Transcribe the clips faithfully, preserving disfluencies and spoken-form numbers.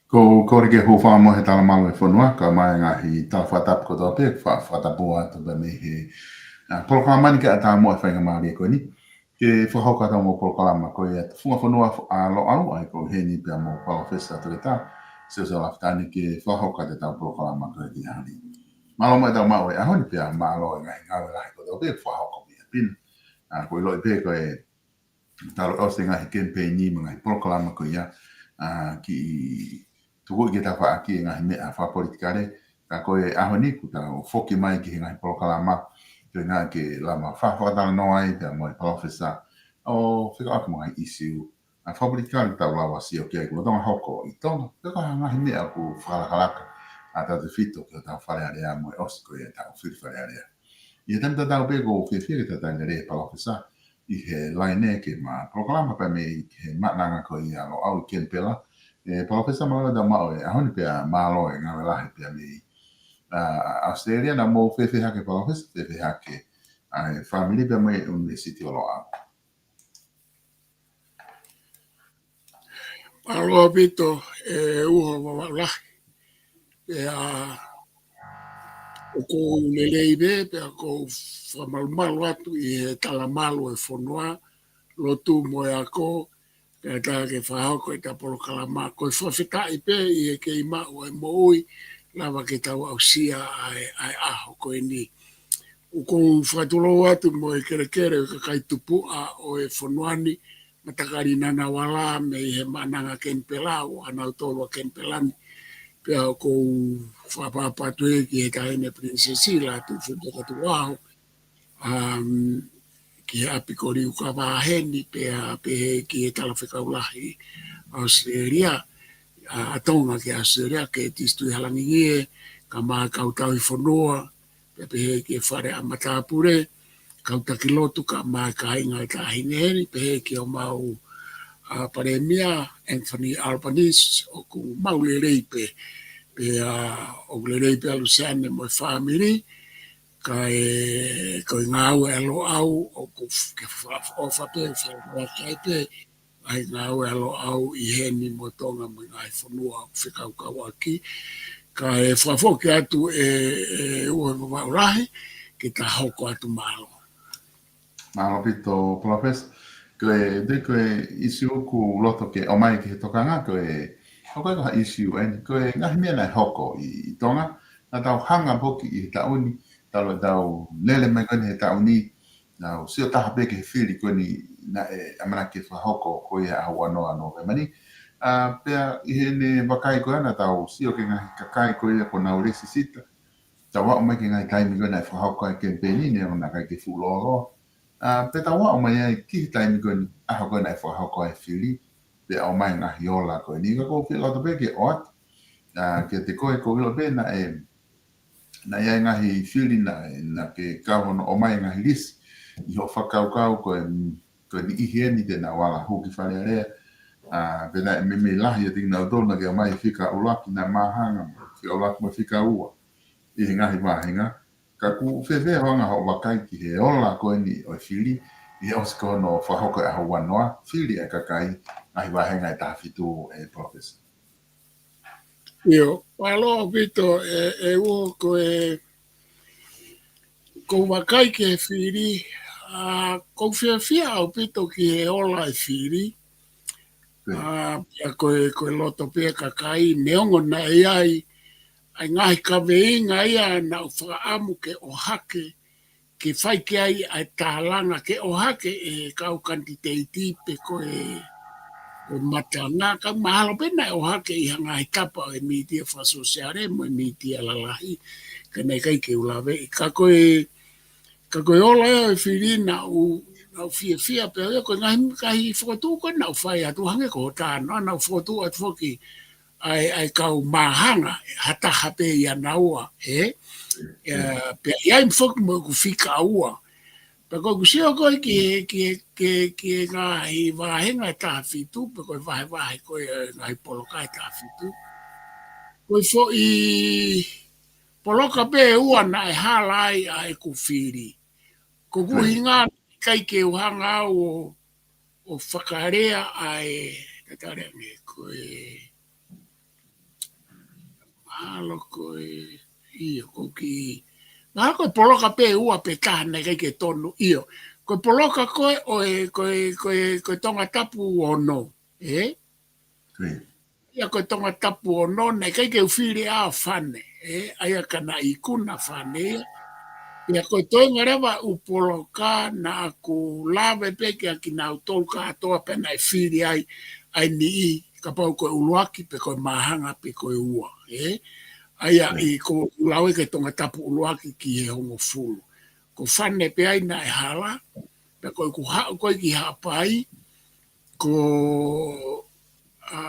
Ko, ko e kole ke hūfanga mo e talamalu e fonua, kae ʻumaʻā e ngaahi tala fakatapu kotoa pē, fa-, fakatapu atu pē mei he, ʻa, polokalama ni ke ʻatā mo e faingamālie ko eni. Ke fakahoko atu mo e polokalama ko ia ʻa e Funga Fonua ʻa Loʻau, ʻa ia ko e heni pea mo Palōfesa Toketā Siosiua Lafitani ke fakahoko atu ʻetau polokalama ko ia ki he ʻaho ni. Mālō mo ʻetau maʻu e ʻaho ni pea mālō e ngaahi ngāue lahi kotoa pē fakahoko mei ʻapi na. ʻA, ko e ʻiloʻi pē ko e talu ʻosi e ngaahi kemipeini mo e ngaahi polokalama ko ia, ʻa, kiʻi tuku ke tau faʻa ki he ngaahi meʻa fakapolitikale, ka ko e ʻaho ni kuo tau foki mai ki he ngaahi polokalama, ko e ngaahi ke lava fakatalanoa ai pea mo e Palōfesa ʻo fekauʻaki mo e ngaahi ʻīsiu, ʻa, fakapolitikale tau lava sio ki ai ʻoku lolotonga hoko ʻi Tonga, pe ko e hā e ngaahi meʻa ʻoku fakalakalaka, ʻa, tautefito ki hotau Fale Alea mo e ʻosi ko ia ʻetau fili Fale Alea. ʻI he taimi tatau pē ʻoku ou fiefia ke talitali lelei e Palōfesa ʻi he laine ke ma polokalama pē mei he Maʻananga ko ia ʻa Loʻau ʻi Kenipela. ʻE, Palōfesa, mālō ʻetau maʻu e ʻaho ni pea mālō e ngāue lahi pea mei, ʻa, ʻAositelēlia. Naʻa mou fēfē hake Palōfesa, fēfē hake, ʻa, e fāmili pea mo e ʻUnivēsiti ʻo Loʻau? Mālō ʻaupito, ʻe Uho Vavaʻu Lahi. Pea ʻoku ou lelei pē, pea ʻoku ou fakamalumalu atu ʻi he talamalu e fonua, lotu mo e ako, pea tā ke fakahoko ʻeta polokalama. Ko e fakafetaʻi pē ʻi he kei maʻu e moʻui, lava ke tau aʻusia ʻa e, ʻa e ʻaho ko eni. ʻOku ou fakatulou atu mo e kelekele ʻo e kakai tupuʻa ʻo e fonua ni, matakali Ngunnawal mei he Maʻananga Kenipela, ʻo ʻanautolu ʻa Kenipela ni. Pea ʻoku ou fakaʻapaʻapa atu ē ki he Taʻahine Pilinisesi Lātūfuipeka Tukuʻaho, um, ki he ʻapi ko Liukavā heni, pea pehē ki he Talafekau Lahi ʻAositelēlia, ʻa, ʻa Tonga ki ʻAositelēlia, Curtis Tuʻihalangingie, kae ʻumaʻā e kau tauhi fonua, pea pehē ki he Fale ʻa Matāpule, kau taki lotu, kae ʻumaʻā e kāinga ʻo e Taʻahine heni, pehē ki homau, ʻa, Palēmia, Anthony Albanese, ʻoku mau lelei pē, pea ʻoku lelei pē ʻa Luseane mo e fāmili, kae, ko e ngāue ʻa Loʻau, ʻoku f-, ke fa-, ʻofa pē, fakafetaʻi pē, ʻa e ngāue ʻa Loʻau ʻi heni mo Tonga mo e ngaahi fonua ʻoku fekaukauʻaki. Kae fakafoki atu ʻe, ʻe Uho Vavaʻu Lahi, ke ta hoko atu, mālō. Mālō ʻaupito, Palōfesa. Ko e, te ko e ʻīsiu ʻoku ou loto ke ʻomai ki he tokanga, ko e, ko e, ko e hā e ʻīsiu eni, ko e ngaahi meʻa naʻe hoko ʻi, ʻi Tonga, naʻa tau hanga foki ʻi he taʻu ni, talu ʻetau lele mai ko eni he taʻu ni, naʻa tau sio taha pē ki he fili ko eni naʻe ʻamanaki ke fakahoko ko ia ʻaho ua noa Nōvema ni. ʻA, pea ʻi heʻene vakai ko ia naʻa tau sio ki he ngaahi kakai ko ia kuo nau lēsisita. Tau aʻu mai ki he ngaahi taimi ko ē naʻe fakahoko ai e kemipeini ni, ʻo naʻe ʻikai ke fuʻu lōloa. ʻA, pea tau aʻu mai ai ki he taimi ko eni, ʻaho ko ē naʻe fakahoko ai e fili, pea ʻomai e ngaahi ola ko eni. Ka ʻoku ou fie loto pē ke ʻoatu, ʻa, kiate koe, ʻoku ou ʻilo pē naʻe, naʻe ʻi ai e ngaahi fili naʻe, naʻa ke kau hono ʻomai e ngaahi lisi. ʻI hoʻo fakakaukau ko e, ko e niʻihi eni te nau ala hū ki Fale Alea. ʻA, pea naʻe meimei lahi ʻiate kinautolu naʻa ke ʻomai e fika ʻuluaki naʻe māhanga, fika ʻuluaki mo e fika ua ʻi he ngaahi vāhenga. Ka ʻoku fēfē hoʻo anga hoʻo vakai ki he ola ko eni ʻo e fili, ʻi he ʻosi ko hono fakahoko e ʻaho ua noa, fili e kakai, ngaahi vāhenga ʻe taha fitu, ʻe Palōfesa? ʻIo, mālō ʻaupito, ʻe, ʻe Uho, ko e, ʻoku ou vakai ki he fili, ʻa, ʻoku ou fiefia ʻaupito ki he ola e fili, ʻIo. ʻA, pea ko e, ko e loto pē e kakai, neongo naʻe ʻi ai ʻa e ngaahi kaveinga ia naʻa ku fakaʻamu ke ʻohake, ke fai ki ai ʻa e tālanga, ke ʻohake ʻe he kau kanititeiti pe ko e, ko e matanga, ka mahalo pē naʻe ʻohake ʻi ha ngaahi tapa ʻo e mītia fakasōsiale mo e mītia lalahi, ka naʻe ʻikai ke u laveʻi. Ka ko e, ka ko e ola ia ʻo e fili naʻa ku, naʻa ku fiefia pē au ia, ko e ngaahi, ngaahi fokotuʻu ko ē naʻa ku fai atu, hangē ko hoʻo talanoa, naʻa ku fokotuʻu atu foki ʻa e, ʻa e kau māhanga, ha taha pē ʻia naua, ē? ʻIo. ʻIa, pea ʻi ai foki mo ʻeku fika ua. Pea ko ʻeku sio ko ē ki he, ki he, ki he, ki he ngaahi vāhenga ʻe taha fitu, pe ko e vahevahe ko ē ʻo e ngaahi poloka ʻe taha fitu. Ko e foʻi poloka pē ʻe ua naʻe hala ai ʻa ʻeku fili. Ko ʻeku ʻIo. ʻuhinga ʻikai ke u hanga au ʻo, ʻo fakalea ʻa e, tatale ange, ko e, ʻAlo ko e, ʻio, ko ki. Mahalo ko e poloka pē ʻe ua pe taha naʻe ʻikai ke tonu, ʻio. Ko e poloka ko ē ʻo e, ko e, ko e, ko e Tongatapu ono, ē? ʻIa ko e Tongatapu ono, naʻe ʻikai ke u fili ʻa Fane, ē? ʻA ia ka naʻe ikuna Fane ia. ʻIa ko e toenga leva ʻeku poloka naʻa ku lave pē kia kinautolu kātoa pē naʻe fili ai, ʻa e niʻihi, kapau ko e ʻuluaki pe ko e māhanga pe ko e ua, ē? ʻA ia ʻi ko u lau ē ki he Tongatapu ʻuluaki ki he hongofulu. Ko Fane pē ai naʻe hala, pea ko ʻeku haʻu ko ē ki Haʻapai, ko, ā,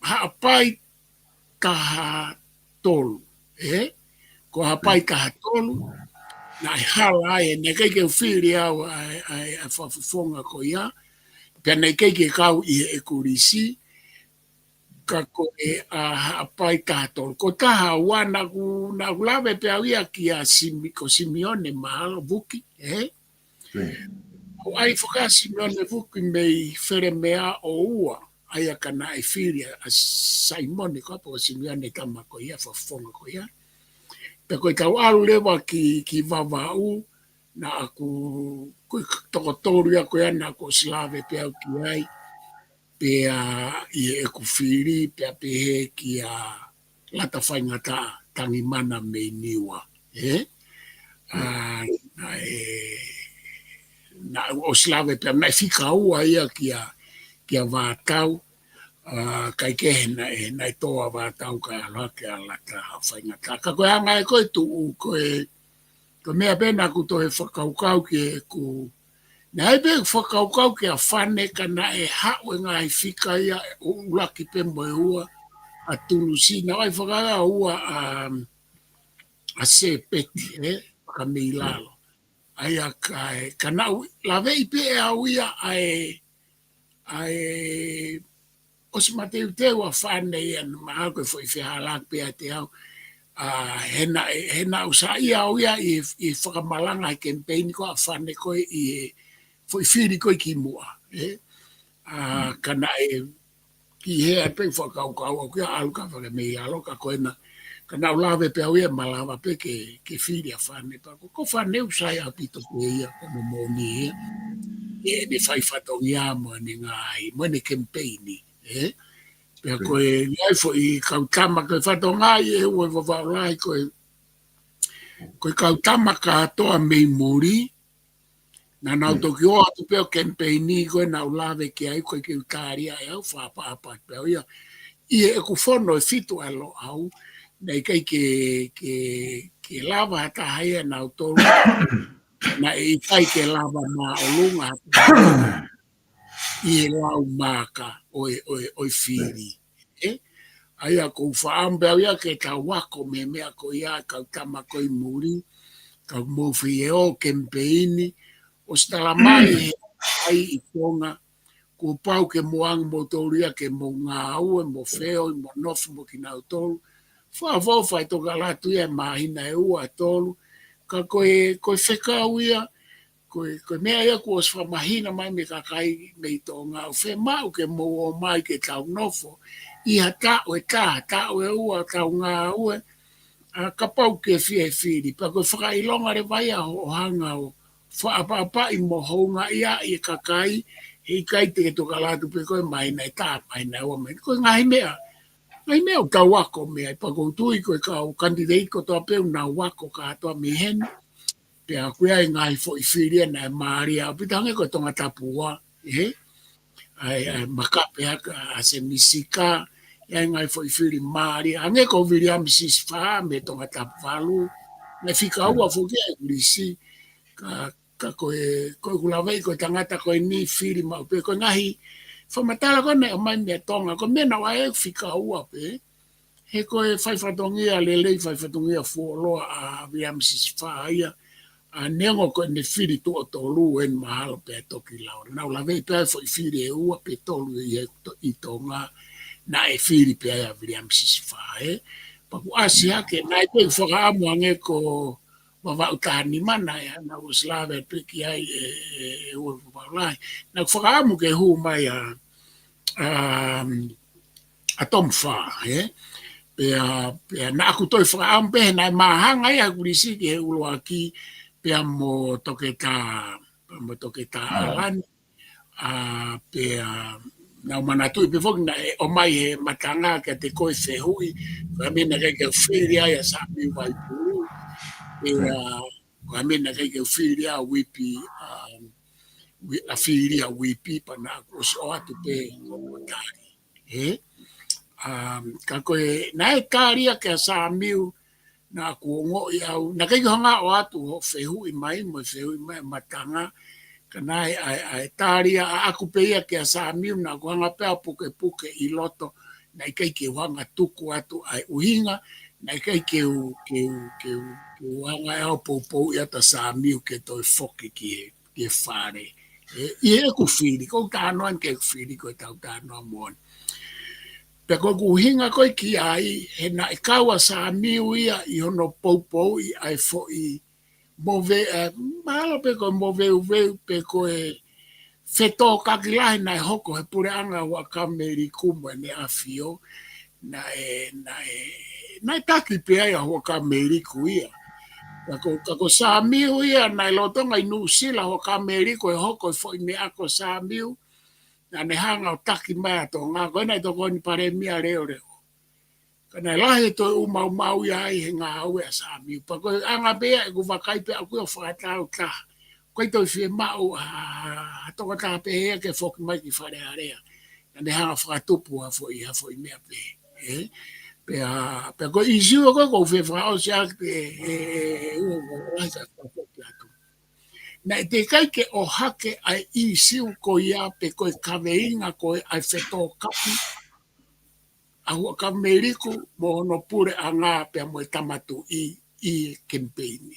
Haʻapai taha tolu, ē? Ko Haʻapai taha tolu, naʻe hala ai, naʻe ʻikai ke u fili au ʻa e, ʻa e, ʻa e fakafofonga ko ia, pea naʻe ʻikai ke kau ʻi heʻeku lisi, ka ko e, ā, Haʻapai taha tolu. Ko taha ua naʻa ku, naʻa ku lave pē au ia kia Simi-, ko Simione mahalo Vuki, ē? ʻO ʻai faka Simione Vuki mei Felemea ʻo ua, ʻa ia ka naʻe fili ʻa Saimone ko ē pe ko Simione tama ko ia, fakafofonga ko ia. Pea ko e tau ʻalu leva ki, ki Vavaʻu, naʻa ku, ko e toko tolu ia ko ia naʻa ku ʻosi lave pē au ki ai, pea ʻi heʻeku fili, pea pehē kia Lata Faingataʻa, Tangimana mei Niua, ē? ʻA, naʻe, naʻa ku ʻosi lave pē au, naʻe fika ua ia kia, kia Vātau, ʻa, kae kehe naʻe, naʻe tō ʻa Vātau kae ʻalu hake ʻa Lata Faingataʻa. Ka ko e anga ē ko e tuʻu, ko e, ko e meʻa pē naʻa ku toe fakakaukau ki heʻeku, naʻe pē fakakaukau kia Fane ka naʻe haʻu e ngaahi fika ia ʻo ʻuluaki pē mo e ua ʻa Tulusi, naʻe ʻai fakaua ʻa, ʻa Sepeti, ē, Fakameilalo. ʻA ia ka e, ka naʻa ku laveʻi pē ʻe au ia ʻa e, ʻa e, ʻosi mateuteu ʻa Fane ia naʻa mahalo ko e foʻi fehālaaki pē ʻiate au. ʻA, he naʻe, he naʻa ku saiʻia au ia ʻi, ʻi he fakamalanga he kemipeini ko ē ʻa Fane ko ē ʻi he foʻi fili ko ē kimuʻa, ē? ʻA, ka naʻe ki he ʻai pē fakakaukau au kia ʻalu ka Fakameilalo ka ko ena, ka naʻa ku lave pē au ia ʻe malava pē ke, ke fili ʻa Fane pea ko, ko Fane ʻoku sai ʻaupito pē ia ko e moʻoni ia. ʻI heʻene fai fatongia mo ʻene ngaahi, mo ʻene kemipeini, ē? Pea ko e ngaahi foʻi kau tama ko e fatongia ʻi he ua Vavaʻu Lahi ko e, ko e kau tama kātoa mei muli, naʻa nau toki ō atu pē ʻo kemipeini ko ē naʻa ku lave ki ai ko e ke u tālia ʻe au fakaʻapaʻapa pē au ia. ʻI heʻeku fono ʻe fitu ʻa Loʻau, naʻe ʻikai ke, ke, ke lava ha taha ia nautolu, naʻe ʻikai ke lava māʻolunga ha taha ʻi he lau maaka ʻo e, ʻo e, ʻo e fili. Ē? ʻA ia ko u faʻamu pē au ia ke tau ako mei he meʻa ko ia, kau tama ko ē ʻi muli, kau mou fie ō kemipeini, ʻosi tala mai he ʻai ʻi Tonga, kuo pau ke mou anga moutolu ia ke mou ngāue, mo feohi, mo nofo, mo kinautolu. Fakaʻofoʻofa e Tokalatu ia ʻi he māhina ʻe ua tolu, ka ko e, ko e fekau ia, ko e, ko e meʻa ia kuo ʻosi fakamahino mai mei he kakai mei Tonga, ʻoku fiemaʻu ke mou ō mai ke tau nofo ʻi ha taʻu ʻe taha, taʻu ʻe ua, tau ngāue, ʻa, kapau ke fie fili. Pea ko e fakaʻilonga leva ia hoʻo hanga ʻo fakaʻapaʻapaʻi mo houngaʻia e kakai, heʻikai te ke Tokalatu pē koe māhina ʻe taha, māhina ʻe ua mai. Ko e ngaahi meʻa, ngaahi meʻa ʻoku tau ako mei ai, pea ʻoku ou tui ko e kau kanititeiti kotoa pē ʻoku nau ako kātoa mei heni. Pea ʻoku ʻi ai e ngaahi foʻi fili ia naʻe mālie ʻaupito, hangē ko e Tongatapu ua, ē? ʻA e, ʻa e makape ʻa, ʻa Semisi Kā, ʻi ai e ngaahi foʻi fili mālie, hangē ko Viliami Sisifā mei Tongatapu valu, naʻe fika ua foki ia ʻi he lisi, ka, ka ko e, ko ʻeku laveʻi ko e tangata ko eni fili maʻu pē, ko e ngaahi fakamatala ko ē naʻe ʻomai mei Tonga, ko e meʻa naʻe ʻai ʻe fika ua pē, he ko e fai fatongia lelei, fai fatongia fuoloa ʻa Viliami Sisifā ia, ʻa, neongo ko ʻene fili tuʻo tolu eni mahalo pea toki lau. Naʻa ku laveʻi pē ʻa e foʻi fili ʻe ua pe tolu ʻi he to-, ʻi Tonga, naʻe fili pē ia ʻa Viliami Sisifā, ē. Pea kuo ʻasi hake, naʻe pē fakaʻamu hangē ko Vavaʻu taha nima naʻe, naʻa ku ʻosi lave pē ki ai ʻe, ʻe, ʻe ua Vavaʻu Lahi. Naʻa ku fakaʻamu ke hū mai ʻa, ʻa, ʻa Tomu Fā, ē? Pea, pea naʻa ku toe fakaʻamu pē he naʻe māhanga ia ʻeku lisi ki he ʻuluaki, pea mo Toketā, pea mo Toketā ʻAlani. ʻA, pea naʻa ku manatuʻi pē foki naʻe ʻomai he Matanga kiate koe fehuʻi, ko e meʻa naʻe ʻikai ke u fili ai ʻa Samiu Vaipulu. Pea, ko e meʻa naʻe ʻikai ke u fili ʻa Uipi, ʻa, Ui-, ʻa fili ʻa Uipi pea naʻa ku ʻosi ʻoatu pē ʻo tali. ʻE? Um, ka ko e, naʻe tali ia kia Samiu, naʻa ku ongoʻi au, naʻe ʻikai ke u hanga ʻoatu hoʻo fehuʻi mai, mo e fehuʻi mai Matanga, ka naʻe ʻa e, ʻa e tali ia ʻaʻaku pē ia kia Samiu, naʻa ku hanga pē ʻo pukepuke ʻi loto, naʻe ʻikai ke u hanga tuku atu ʻa e ʻuhinga, naʻe ʻikai ke u, ke u, ke u, ke u hanga ʻe au poupouʻi atu ʻa Samiu ke toe foki ki he, ki he fale. ʻE, ʻi heʻeku fili, ko u talanoa ni ki heʻeku fili, ko ʻetau talanoa moʻoni. Pea ko ʻeku ʻuhinga ko ē ki ai, he naʻe kau ʻa Samiu ia ʻi hono poupouʻi ʻa e foʻi move-, ʻe, mahalo pē ko e moveuveu, pe ko e fetōkaki lahi naʻe hoko he puleʻanga Huʻakavameiliku mo ʻEne ʻAfio, naʻe, naʻe, naʻe taki pē ai ʻa Huʻakavameiliku ia. Ka ko, ka ko Samiu ia, naʻe lolotonga ʻi Nuʻusila Huʻakavameiliku ʻe hoko e foʻi meʻa ko Samiu, naʻa ne hanga ʻo taki mai ʻa Tonga, ko ʻene tokoni palēmia leʻoleʻo. Ka naʻe lahi e toe ʻū maumau ia ai he ngāue ʻa Samiu. Pea ko e anga pē ia ʻeku vakai pē ʻaʻaku ia ʻo fakatau taha. ʻIkai toe fiemaʻu ha, ha tokotaha pehē ia ke foki mai ki Fale Alea. Naʻa ne hanga fakatupu ha foʻi, ha foʻi meʻa pehē. ʻE? Pea, pea ko e ʻīsiu ko ē ʻoku ou fie fakaʻosi ʻaki pē, ʻe, ʻe, ʻe, ʻe, ʻe, ʻe, ʻe, ʻe, ʻe, ʻe, Naʻe teʻeki ai ke ʻohake ʻa e ʻīsiu ko ia pe ko e kaveinga ko ē ʻa e fetōkaki ʻa Huʻakavameiliku mo hono puleʻanga pea mo e Tama Tuʻi ʻi he kemipeini.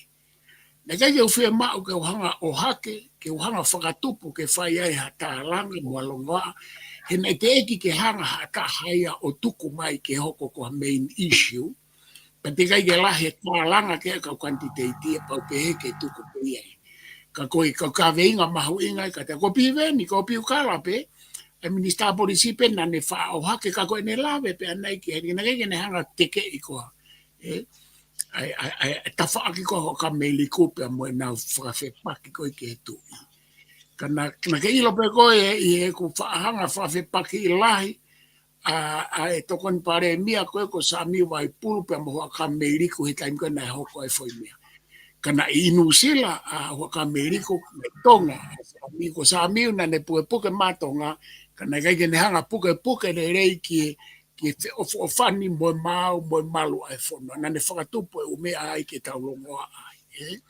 Naʻe ʻikai ke u fiemaʻu ke u hanga ʻohake, ke u hanga fakatupu ke fai ai ha tālanga mo ha longoaʻa, he naʻe teʻeki ke hanga ha taha ia ʻo tuku mai ke hoko ko ha main issue, pea teʻeki ai ke lahi e tālanga ki he kau kanititeiti ia pau pehē ke tuku pē ia. Ka ko e kau kaveinga mahuʻinga ia ka te ko Piveni, ko Piukala pē, ʻa e Minisitā Polisi pē naʻa ne faʻa ʻohake ka ko ʻene lave pē ʻanai ki heni, naʻe ʻikai ke ne hanga tekeʻi koā. ʻE, ʻa e, ʻa e, ʻa e, ʻa e tafaʻaki ko ē ʻa Huʻakavameiliku pea mo ʻenau fakafepaki ko ē ki he tuʻi. Ka naʻa, naʻa ke ʻilo pē ko ē, ʻi heʻeku faʻa hanga fakafepaki lahi, ʻa, ʻa e tokoni palēmia ko ē ko Samiu Vaipulu pea mo Huʻakavameiliku he taimi ko ē naʻe hoko ai e foʻi meʻa. Ka naʻe ʻi Nuʻusila ʻa Huʻakavameiliku, naʻe Tonga ʻa Samiu, ko Samiu naʻa ne pukepuke mai ʻa Tonga, ka naʻe ʻikai ke ne hanga pukepuke lelei ki he, ki he feʻofoʻofani mo e maau, mo e malu ʻa e fonua. Naʻa ne fakatupu e ʻū meʻa ai ke tau longoaʻa ai, ʻe?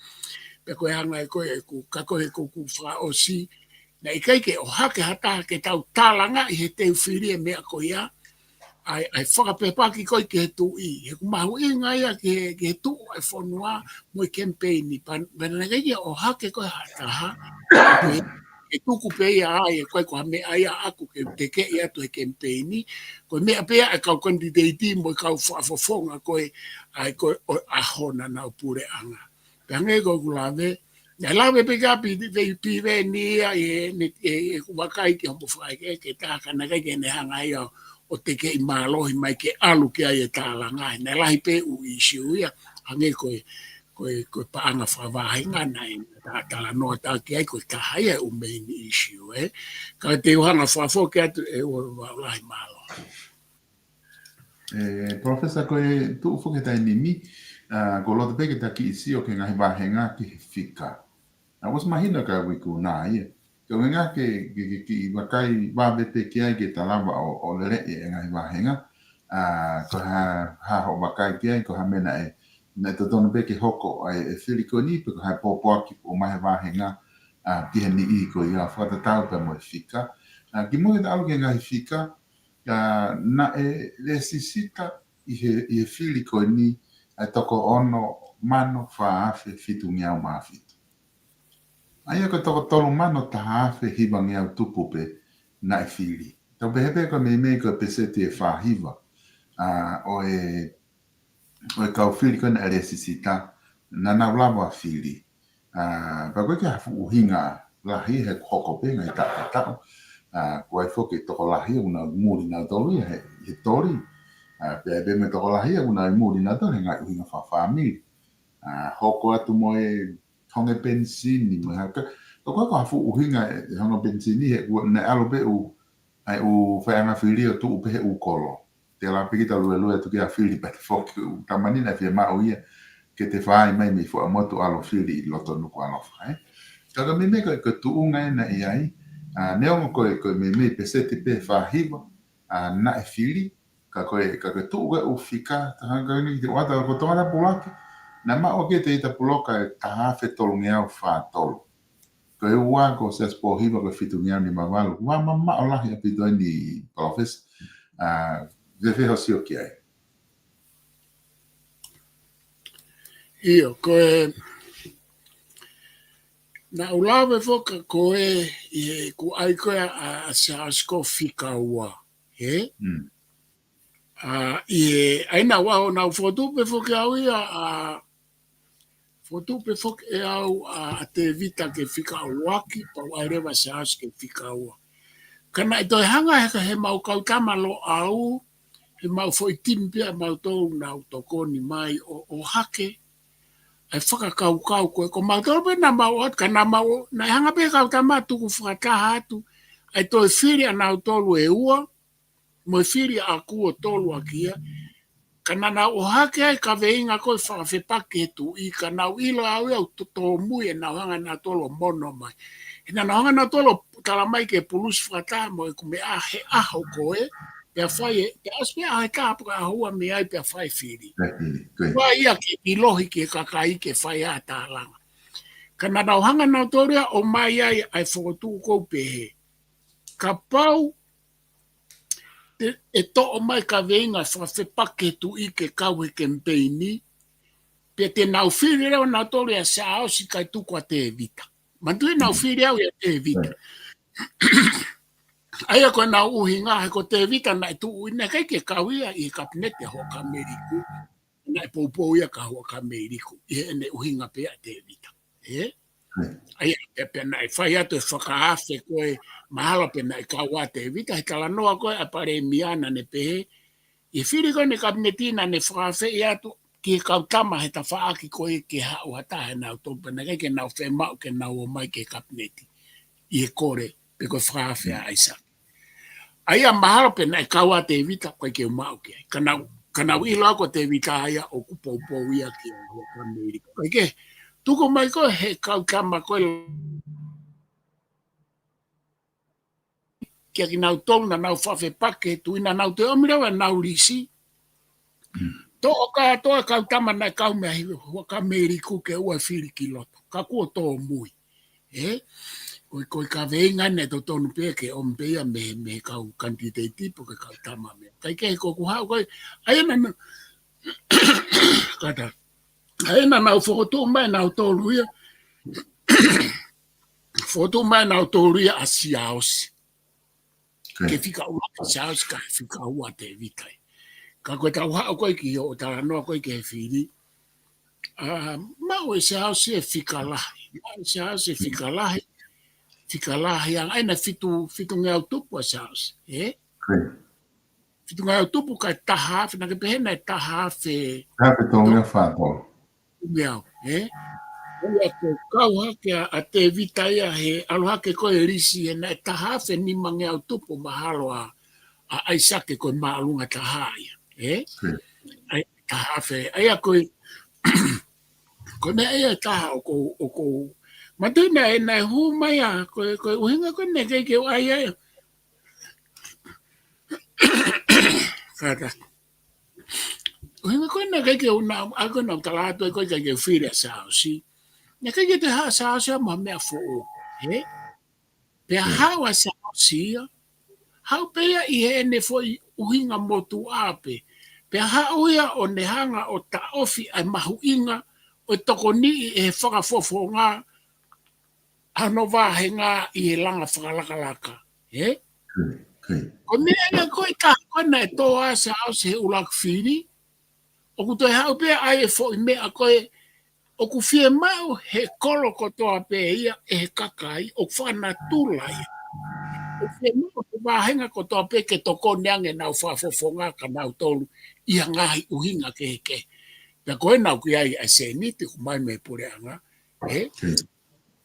Pea ko e anga ia ko ē ʻeku, ka ko e ʻeku fakaʻosi, naʻe ʻikai ke ʻohake ha taha ke tau tālangaʻi he teu fili e meʻa ko ia, ʻa e, ʻa e fakafepaki ko ē ki he tuʻi, he ʻoku mahuʻinga ia ki he, ki he tuʻu ʻa e fonua mo e kemipeini, pea, pea naʻe ʻikai ke ʻohake ko ē ha taha, ke, ke tuku pē ia ai, ʻe ko e ko ha meʻa ia ʻaʻaku ke tekeʻi atu he kemipeini, ko e meʻa pē ia ʻa e kau kanititeiti mo e kau fakafofonga ko ē, ʻa e ko ē ʻo e ʻaho naʻa nau puleʻanga. Pea hangē ko ʻeku lave, naʻe lave pē kia Pi-, Pi-, Piveni ia ʻi he, ʻi heʻeku vakai ki hono fakaʻekeʻeke taha ka naʻe ʻikai ke ne hanga ia ʻo tekeʻi mālohi mai ke ʻalu ki ai e tālanga. Naʻe lahi pē ʻū ʻīsiu ia, hangē ko e, ko e, ko e paʻanga fakavāhenga naʻe ta-, talanoa atu ki ai ko e taha ia e ʻū main issue, ʻe. Ka te u hanga fakafoki atu ʻe ua, ua lahi mālohi. ʻE, Professor, ko e tuʻu foki he taimi ni, ʻa, ʻoku ou loto pē ke ta kiʻi sio ki he ngaahi vāhenga ki he fika. ʻA, ʻosi mahino ka uiku nā ia. Ko e ngaahi ke, ke, ke, ke vakai vave pē ki ai ke ta lava ʻo, ʻo lele e ngaahi vāhenga. ʻA, ko ha, ha hoʻo vakai ki ai, ko ha meʻa naʻe, naʻe totonu pē ke hoko ai e fili ko eni, pe ko ha pōpoaki ʻoku ʻomai he vāhenga, ʻa, ki he niʻihi ko ia fakatatau pē mo e fika. ʻA, kimuʻa ke ta ʻalu ki he ngaahi fika, ʻa, naʻe lēsisita ʻi he, ʻi he fili ko eni ʻa e toko ono mano fā afe fitungeau mā fitu. ʻA ia ko e toko tolu mano taha afe hivangeau tupu pē naʻe fili. Tau pehē pē ko e meimei ko e pēseti ʻe fā hiva, ʻa, ʻo e, ʻo e kau fili ko ē naʻe lēsisita, naʻa nau lava fili. ʻA, pea ko e ke ha fuʻu ʻuhinga lahi he hoko pē ngaahi taʻu, taʻu. ʻA, ko e foki tokolahi ʻoku nau muli nautolu ia he, he toli. ʻA, pea ʻi ai pē mo e tokolahi ia ʻoku nau ʻi muli nautolu he ngaahi ʻuhinga fakafāmili. ʻA, hoko atu mo e honge penisini, mo e hā, ka, ka ko e hā fuʻu ʻuhinga e, e honge penisini he ʻoku ne ʻalu pē ʻū, ʻa e ʻū faiʻanga fili ʻo tuʻu pē he ʻū kolo. Te la piki ta luelue atu ki ha fili pea te foki ʻū tamani naʻe fiemaʻu ia ke te fai mai mei Fuaʻamotu ʻalu ʻo fili ʻi loto Nukuʻalofa, ē. Ka ko e meimei ko e, ko e tuʻunga ena ʻi ai, ʻa, neongo ko e, ko e meimei peseti pē fāhiva, ʻa, naʻe fili, ka ko e, ka ko e tuʻu ko e ʻū fika, taha ka ni te ʻoatu ko Tonga Tapulaki, naʻe maʻu ʻaki ʻe Tēvita Puloka e taha afe tolungeau fā tolu. Ko e ua ko Siaosi Pōhiva ko e fitungeau nima valu. Ua mamaʻo lahi ʻaupito eni, Palōfesa. ʻA, fēfē hoʻo sio ki ai? ʻIo, ko e, naʻa ku lave foki ko e, ʻi he, ʻoku ʻai ko e ʻa, ʻa, ʻa Siaosi ko e fika ua, ē? Mm. ʻA, ʻi he, ʻa ia naʻa ku ʻai ʻo naʻa ku fokotuʻu pē foki au ia, ʻa, fokotuʻu pē foki ʻe au ʻa, ʻa Tēvita ke fika ʻuluaki, pea u ʻai leva Siaosi ke fika ua. Ka naʻe toe hanga he, he mau kau tama Loʻau, he mau foʻi timi pē ʻa mautolu naʻa ku tokoni mai ʻo, ʻo ʻohake ʻa e fakakaukau ko ē, ko mautolu pē naʻa mau ʻoatu, ka naʻa mau, naʻe hanga pē kau tama tuku fakataha atu ʻa e toe fili ʻa nautolu ʻe ua, mo e fili ʻaʻaku ʻo tolu ʻaki ia. Ka naʻa nau ʻohake ʻa e kaveinga ko e fakafepaki ki he tuʻi, ka naʻa ku ʻilo au ia ʻoku to-, tōmui ʻenau hanga nautolu ʻo mono mai. He naʻa nau hanga nautolu ʻo tala mai ke pulusi fakataha mo ʻeku meʻa he ʻaho ko ē, pea fai ē, pea ʻosi pē ʻaho ʻe taha pe ko e ʻaho ua mei ai pea fai e fili. Fai e fili, ko ia. Fai ia ke ʻiloʻi ki he kakai ke fai ʻa e tālanga. Ka naʻa nau hanga nautolu ia ʻo ʻomai ai ʻa e fokotuʻu ko ē ʻo pehē, kapau te, ʻe toʻo mai kaveinga fakafepaki ki he tuʻi ke kau he kemipeini, pea te nau fili leva nautolu ʻa Siaosi kae tuku ʻa Tēvita. Manatuʻi naʻa ku fili au ʻia Tēvita. ʻA ia ko ʻenau ʻuhinga, he ko Tēvita naʻe tuʻu ʻi, naʻe ʻikai ke kau ia ʻi he kapineti ʻa Huʻakavameiliku. Naʻe poupou ia kia Huʻakavameiliku ʻi heʻene ʻuhinga pē ʻa Tēvita. Ē? ʻA ia, pea, pea naʻe fai atu e fakaafe ko ē, mahalo pē naʻe kau ʻa Tēvita, he talanoa ko ē ʻa e palēmia naʻa ne pehē, ʻi he fili ko ē ʻene kapineti naʻa ne fakaafeʻi atu ki he kau tama he tafaʻaki ko ē ke haʻu ha taha ʻe nautolu, pea naʻe ʻikai ke nau fiemaʻu ke nau ō mai ki he kapineti ʻi he kole pe ko e fakaafe ʻa ʻAisake. ʻA ia mahalo pē naʻe kau ʻa Tēvita, ʻikai ke u maʻu ki ai. Ka naʻa ku, ka naʻa ku ʻilo au ko Tēvita ia ʻoku poupou ia kia Huʻakavameiliku. Kae kehe, tuku mai ko ē he kau tama ko ē kia kinautolu naʻa nau fakafepaki ki he tuʻi, naʻa nau toe ʻomi leva ʻenau lisi. Toʻo kātoa e kau tama naʻe kau mei Huʻakavameiliku ke ʻoua ʻe fili ki loto. Ka kuo tōmui. Ē? Ko e, ko e kaveinga naʻe totonu pē ke ʻomi pē ia mei, mei he kau kanititeiti pe ko e kau tama mei. Kae kehe ko ʻeku haʻu ko ē, ʻa ia naʻa, kātaki. ʻA ia naʻa nau fokotuʻu mai nautolu ia. Fokotuʻu mai nautolu ia ʻa Siaosi. Ke fika ua ʻa Siaosi kae fika ua ʻa Tēvita ia. Ka ko ʻetau haʻu ko ē ki hoʻo talanoa ko ē ki he fili. ʻA, maʻu ʻe Siaosi e fika lahi. Maʻu ʻe Siaosi e fika lahi. Fika lahi ange, ʻa ia naʻe fitu, fitungeau tupu ʻa Siaosi, ē? Fitungeau tupu kae taha afe, naʻa ke pehē naʻe taha afe. Taha afe tolungeau fā tolu. Tolungeau, ē? ʻA ia ko e kau hake ʻa, ʻa Tēvita ia he ʻalu hake ko ē lisi he naʻe taha afe nimangeau tupu mahalo ʻa, ʻa ʻAisake ko e māʻolunga taha ia, ē? ʻA ia taha afe, ʻa ia ko e, ko e meʻa ia ʻe taha ʻoku ou, ʻoku ou, manatuʻi naʻe, naʻe hū mai ʻa, ko e, ko e ʻuhinga ko ē naʻe ʻikai ke u ʻai ai. Kātaki. ʻUhinga ko ē naʻe ʻikai ke u na, ʻa ko ē naʻa ku tala atu ai ko ē ʻikai ke u fili ʻa Siaosi. Naʻe ʻikai ke toe haʻu ʻa Siaosi ia mo ha meʻa foʻou, ē? Pea haʻu ʻa Siaosi ia. Haʻu pē ia ʻi heʻene foʻi ʻuhinga motuʻa pē. Pea haʻu ia ʻo ne hanga ʻo taʻofi ʻa e mahuʻinga ʻo e tokoniʻi ʻe he fakafofonga ʻa hono vāhenga ʻi he langa fakalakalaka, ē? Ko e meʻa ia ko ē ka, ko ē naʻe tō ʻa Siaosi he ʻuluaki fili, ʻoku toe haʻu pē ʻa e foʻi meʻa ko ē, ʻoku fiemaʻu he kolo kotoa pē ia ʻe he kakai, ʻoku fakanatula ia. Ke mou ko e vāhenga kotoa pē ke tokoni ange ʻenau fakafofonga kia nautolu ʻi ha ngaahi ʻuhinga kehekehe. Pea ko ena ʻoku ʻi ai ʻa e sēniti ʻoku ʻomai mei he puleʻanga. Ē?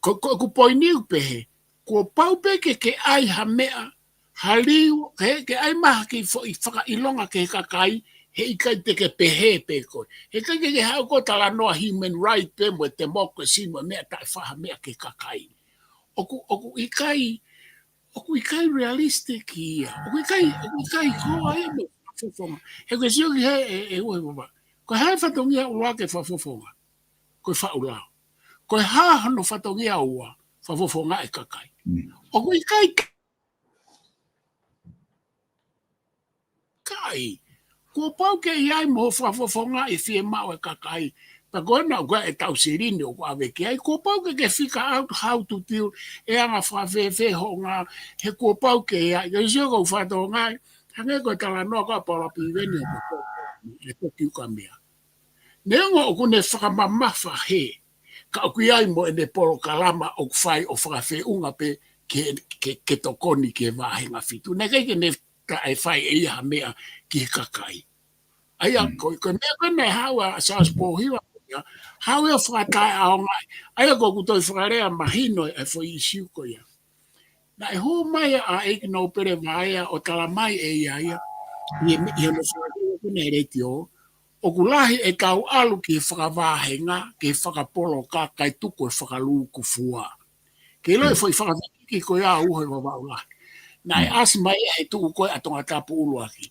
Ko, ko ʻeku poini ʻoku pehē, kuo pau pē ke ke ʻai ha meʻa, ha liu, ke, ke ʻai mai ha kiʻi foʻi fakaʻilonga ki he kakai, heʻikai te ke pehē pē koe. Heʻikai ke ke haʻu koe ʻo talanoa human right pē mo e democracy mo e meʻa taʻefaʻahinga meʻa ki he kakai. ʻOku, ʻoku ʻikai, ʻoku ʻikai realistic ia. ʻOku ʻikai, ʻoku ʻikai hoa ia mo e fakafofonga. He ko e sio ki he, ʻe, ʻe ua he vava. Ko e hā e fatongia ʻuluaki e fakafofonga? Ko e faʻu lao. Ko e hā hono fatongia ua? Fakafofonga e kakai. ʻOku ʻikai kai. Kuo pau ke ʻi ai mo e fakafofonga ʻe fiemaʻu e kakai. Pea ko ena ʻoku ʻi ai ʻetau silini ʻoku ʻave ki ai. Kuo pau ke ke figure out how to deal, ʻe anga fakafēfē hoʻo ngāue, he kuo pau ke ʻi ai. Ke sio ko e fatongia, hangē ko e talanoa ko ē ʻa Paula Piveni ʻo ko e toki ukamea. Neongo ʻoku ne fakamamafa he, ka ʻoku ʻi ai mo ʻene polokalama ʻoku fai ʻo fakafeʻunga pē ke, ke, ke tokoni ki he vāhenga fitu. Naʻe ʻikai ke ne taʻe fai ʻe ia ha meʻa ki he kakai. ʻA ia, ko, ko e meʻa ko ē naʻe haʻu ʻa Charles Pōhiva, haʻu ia ʻo fakataʻeʻaongaʻi. ʻA ia ko ʻeku toe fakalea mahino e foʻi ʻīsiu ko ia. Naʻe hū mai ʻa ʻEiki Nōpele Vaea ʻo talamai ʻe ia ia, ʻi he, ʻi hono fakalea ko ē ʻi he letiō, ʻoku lahi ʻetau ʻalu ki he fakavāhenga, ki he fakapoloka, kae tuku e fakalūkufua. Ke ʻilo e foʻi fakafekiki ko ia ʻa e uho ʻi Vavaʻu Lahi. Naʻe ʻasi mai ia he tuʻu ko ē ʻa Tongatapu ʻUluaki.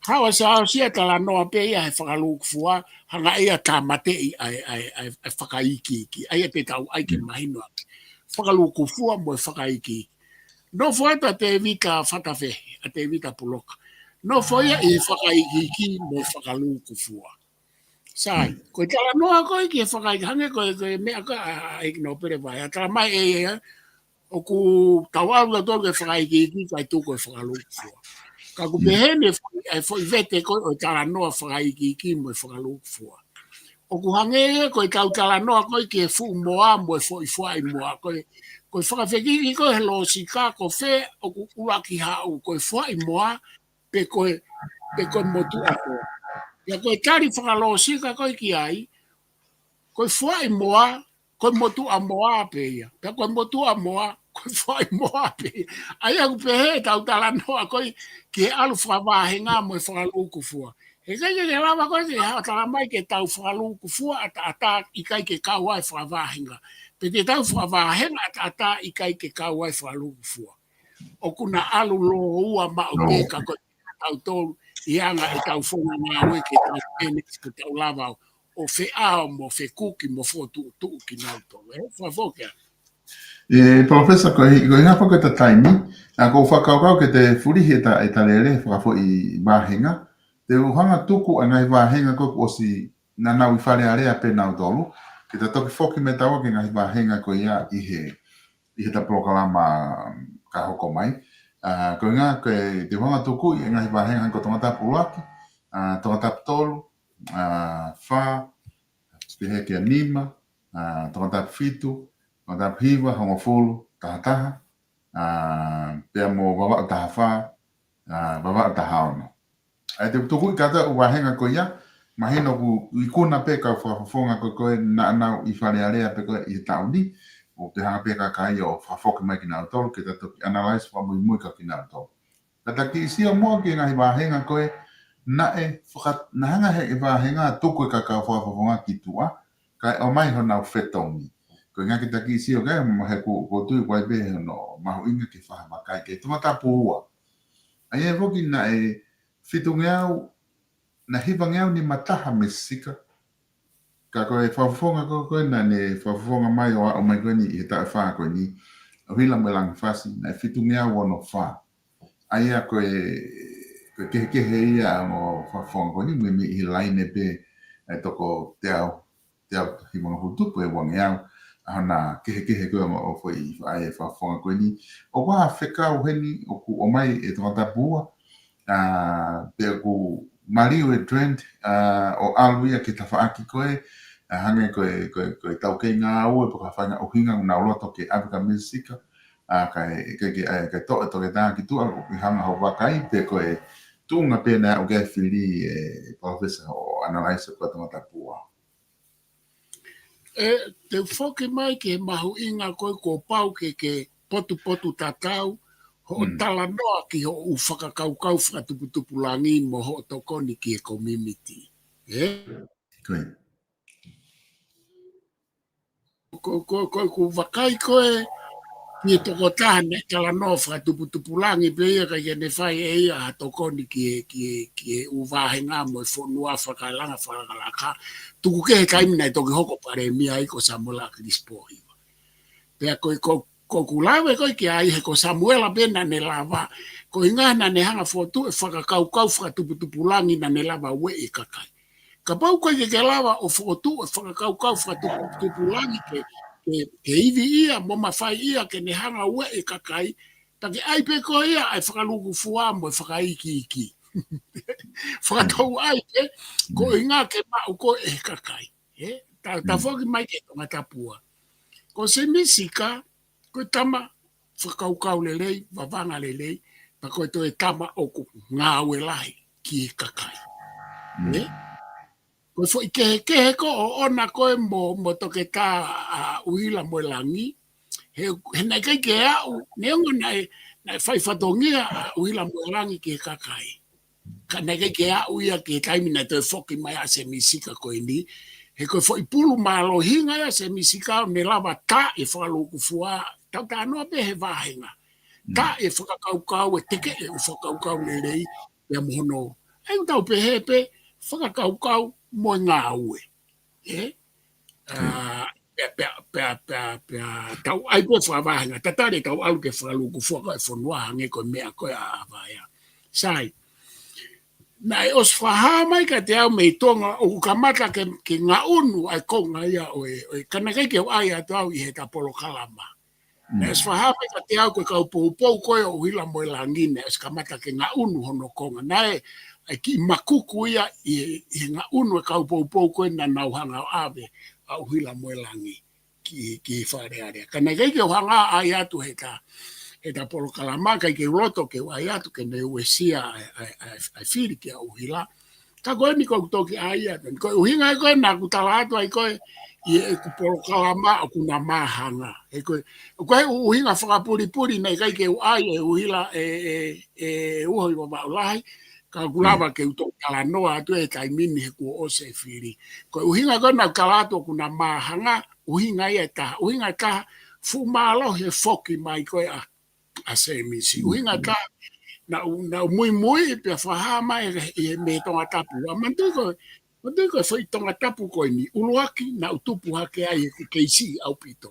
Haʻu ʻa Siaosi ʻo talanoa pē ia he fakalūkufua, hanga ia ʻo tāmateʻi ʻa e, ʻa e, ʻa e, ʻa e fakaikiiki. ʻA ia te tau ʻai ke mahino ʻaki. Fakalūkufua mo e fakaikiiki. Nofo atu ʻa Tēvita Fatafehi, ʻa Tēvita Puloka. Nofo ia ʻi he fakaikiiki mo e fakalūkufua. Sai, ko e talanoa ko ē ki he fakaikiiki, hangē ko e, ko e meʻa ko ē ʻa, ʻa, ʻEiki Nōpele Vaea, talamai ʻe ia, ʻoku tau ʻalu tautolu ki he fakaikiiki kae tuku e fakalūkufua. Ka ʻoku pehē ni e foʻi, e foʻi vete ko ē ʻo e talanoa fakaikiiki mo e fakalūkufua. ʻOku hangē ia ko ʻetau talanoa ko ē ki he fuʻu moa mo e foʻi fuaʻi moa. Ko e, ko e fakafekiki ko ē he lōsika ko fē ʻoku ʻuluaki haʻu, ko e fuaʻi moa pe ko e, pe ko e motuʻa moa. Pea ko e tali fakalōsika ko ē ki ai, ko e fuaʻi moa, ko e motuʻa moa pē ia. Pea ko e motuʻa moa, ko e fuaʻi moa pē ia. ʻA ia ʻoku pehē ʻetau talanoa ko ē ki he ʻalu fakavāhenga mo e fakalūkufua. Heʻikai ke ke lava ko ē ke haʻu ʻo talamai ke tau fakalūkufua ʻataʻatā ʻikai ke kau ai e fakavāhenga. Pe te tau fakavāhenga ʻataʻatā ʻikai ke kau ai e fakalūkufua. ʻOku na ʻalu lōua maʻu pē ka ko e tautolu ʻi he anga ʻetau fononga ngāue ke tau manage ke tau lava ʻo, ʻo feʻao mo fekuki mo fokotuʻutuʻu kinautolu. Ē, fakafoki ā. ʻE, Professor, ko e, ko e ʻuhinga foki ʻeta taimi, ʻa, ʻoku ou fakakaukau ke te fulihi ʻeta, ʻeta lele fakafoʻi vāhenga. Te u hanga ʻo tuku ʻa e ngaahi vāhenga ko ē kuo ʻosi naʻa nau ʻi Fale Alea pē nautolu, ke ta toki foki mai taua ki he ngaahi vāhenga ko ia ʻi he, ʻi heʻeta polokalama ka hoko mai. ʻA, ko e ʻuhinga, ko e, te u hanga ʻo tuku ʻi he ngaahi vāhenga ko Tongatapu ʻUluaki, ʻa, Tongatapu Tolu, ʻa, Fā, pehē ki he Nima, ʻa, Tongatapu Fitu, Tongatapu Hiva, Hongofulu, Tahataha, ʻa, pea mo Vavaʻu Tahafā, ʻa, Vavaʻu Tahaono. ʻA ia te u tuku ʻi kata ʻu vāhenga ko ia, mahino ʻoku ikuna pē kau fakafofonga ko ē naʻa nau ʻi Fale Alea pē ko ē ʻi he taʻu ni, ʻo te hanga pē kakai ʻo fakafoki mai kinautolu, ke ta toki analyze fakamuimui kia kinautolu. Ka ta kiʻi sio muʻa ki he ngaahi vāhenga ko ē, naʻe faka-, naʻe hanga ʻe he vāhenga ʻo tuku e kau fakafofonga ki tuʻa, kae ʻomai honau fetongi. Ko e ʻuhinga ke ta kiʻi sio ki ai, he ʻoku, ʻoku ou tui ʻoku ʻi ai pē hono mahuʻinga ke fakavakai ki he Tongatapu Ua. ʻA ia foki naʻe fitungeau, naʻe hivangeau nima taha Mesika. Ka ko e fakafofonga ko ē naʻa ne fakafofonga mai ʻo aʻu mai ko eni ʻi he taʻu ʻe fā ko eni, ʻo hila mo e Langifasi, naʻe fitungeau ono fā. ʻA ia ko e, ko e kehekehe ia ʻo e fakafofonga ko eni, meimei ʻi he laine pē ʻe toko teau, teau hivangofulu tupu ʻe uangeau, ʻa hono kehekehe ko ē ʻo e foʻi, ʻa e fakafofonga ko eni. ʻOku ʻi ai ha fekau heni ʻoku ʻomai ʻe Tongatapu Ua, ʻa, pea ʻoku maliu e trend, ʻa, ʻo ʻalu ia ki he tafaʻaki ko ē, ʻa, hangē ko e, ko e, ko e taukei ngāue pe ko ha faʻahinga ʻuhinga ʻoku nau loto ke ʻave kia Mesika, ʻA, kae, kae, kae, kae toʻo, toʻo ke tā ki tuʻa, ko e hanga hoʻo vakai pe ko e tuʻunga pē naʻe ʻoku ke fili ʻe Palōfesa ʻo analyze ko e Tongatapu ua. ʻE, te u foki mai ki he mahuʻinga ko ē kuo pau ke, ke potupotutatau hoʻo Mm. talanoa ki hoʻo ʻū fakakaukau fakatuputupulangi mo hoʻo tokoni ki he community. ʻE? Ko ia. Ko, ko, ko, ko e vakai ko ē ki he tokotaha naʻe talanoa fakatuputupulangi pē ia kae ʻikai ke ne fai ʻe ia ha tokoni ki he, ki he, ki he ʻū vāhenga mo e fonua fakaelanga fakalakalaka. Tuku kehe he taimi naʻe toki hoko palēmia ai ko Samuela ʻAkilisi Pōhiva. Pea ko, ko, ko ʻeku lave ko ē ki ai he ko Samuela pē naʻa ne lava, ko e ʻuhinga naʻa ne hanga fokotuʻu e fakakaukau fakatuputupulangi naʻa ne lava ueʻi e kakai. Kapau ko e ʻikai ke ke lava ʻo fokotuʻu e fakakaukau fakatuputupulangi ke, ke, ke ivi ia, mo mafai ia ke ne hanga ueʻi e kakai, pea ke ʻai pē ko ia ʻa e fakalūkufua mo e fakaikiiki. Fakatau ai pē, ko e ʻuhinga ke maʻu ko ē ʻe he kakai. ʻE, ta, ta Mm. foki mai ki he Tongatapu ua. Ko Semisi Sika, ko e tama fakakaukau lelei, vavanga lelei, pea ko e toe tama ʻoku ngāue lahi ki he kakai. Mm. ʻE? Ko e foʻi kehekehe ko ē ʻoʻona ko ē mo, mo Toketā ʻa ʻUhilamoelangi, he, he naʻe ʻikai ke aʻu, neongo naʻe, naʻe fai fatongia ʻa ʻUhilamoelangi ki he kakai. Ka naʻe ʻikai ke aʻu ia ki he taimi naʻe toe foki mai ʻa Semisi Sika ko eni. He ko e foʻi pulu mālohinga ia ʻa Semisi Sika ʻo ne lava tā e fakalūkufua, tau talanoa pē he vāhenga. Mm. Tā e fakakaukau, e tekeʻi e ʻū fakakaukau lelei, pea mo hono. ʻAi ʻoku tau pehē pē, fakakaukau mo e ngāue. ʻE? Mm. ʻA, pea, pea, pea, pea, pea, tau ʻai pē fakavāhenga, tatali tau ʻalu ki he fakalūkufua ko ē e fonua hangē ko e meʻa ko ē ʻa Vaea. Sai. Naʻe ʻosi fakahā mai kiate au mei Tonga ʻoku kamata ke, ke ngaʻunu ʻa e konga ia ʻo e, ʻo e, ka naʻe ʻikai ke u ʻai atu au ʻi heʻeta polokalama. Mm. Naʻe ʻosi fakahā mai kiate au ko e kau poupou ko ē ʻo ʻUhilamoelangi naʻe ʻosi kamata ke ngaʻunu hono konga. Naʻe, ʻa e kiʻi makuku ia ʻi he, ʻi he ngaʻunu e kau poupou ko ē naʻa nau hanga ʻo ʻave ʻa ʻUhilamoelangi ki, ki Fale Alea. Ka naʻe ʻikai ke u hanga ʻo ʻai atu heʻeta, heʻeta polokalama, ʻikai ke u loto ke u ʻai atu ke ne uesia ʻa e, ʻa e, ʻa e, ʻa e fili kia ʻUhila. Ka ko eni ʻoku ou toki ʻai atu. Ko e ʻuhinga ko ē naʻa ku tala atu ai ko ē ʻi heʻeku polokalama ʻoku na māhanga. He ko e, ko e ʻuhinga fakapulipuli naʻe ʻikai ke u ʻai ʻe ʻUhila ʻe, ʻe, ʻe Uho ʻi Vavaʻu Lahi. Ka ʻoku Mm. lava ke u toki talanoa atu he taimi ni he kuo ʻosi e fili. Ko e ʻuhinga ko ē naʻa ku tala atu ʻoku na māhanga, ʻuhinga ia ʻe taha. ʻUhinga ʻe taha, fuʻu mālohi e foki mai ko ē ʻa, ʻa Semisi. Mm. ʻUhinga ʻe taha, naʻa ku, naʻa ku muimui pea fakahā mai ʻi he, ʻi he mei Tongatapu. ʻA manatuʻi ko, manatuʻi ko e foʻi Tongatapu ko eni, ʻuluaki naʻa ku tupu hake ai he ʻoku kei siʻi ʻaupito.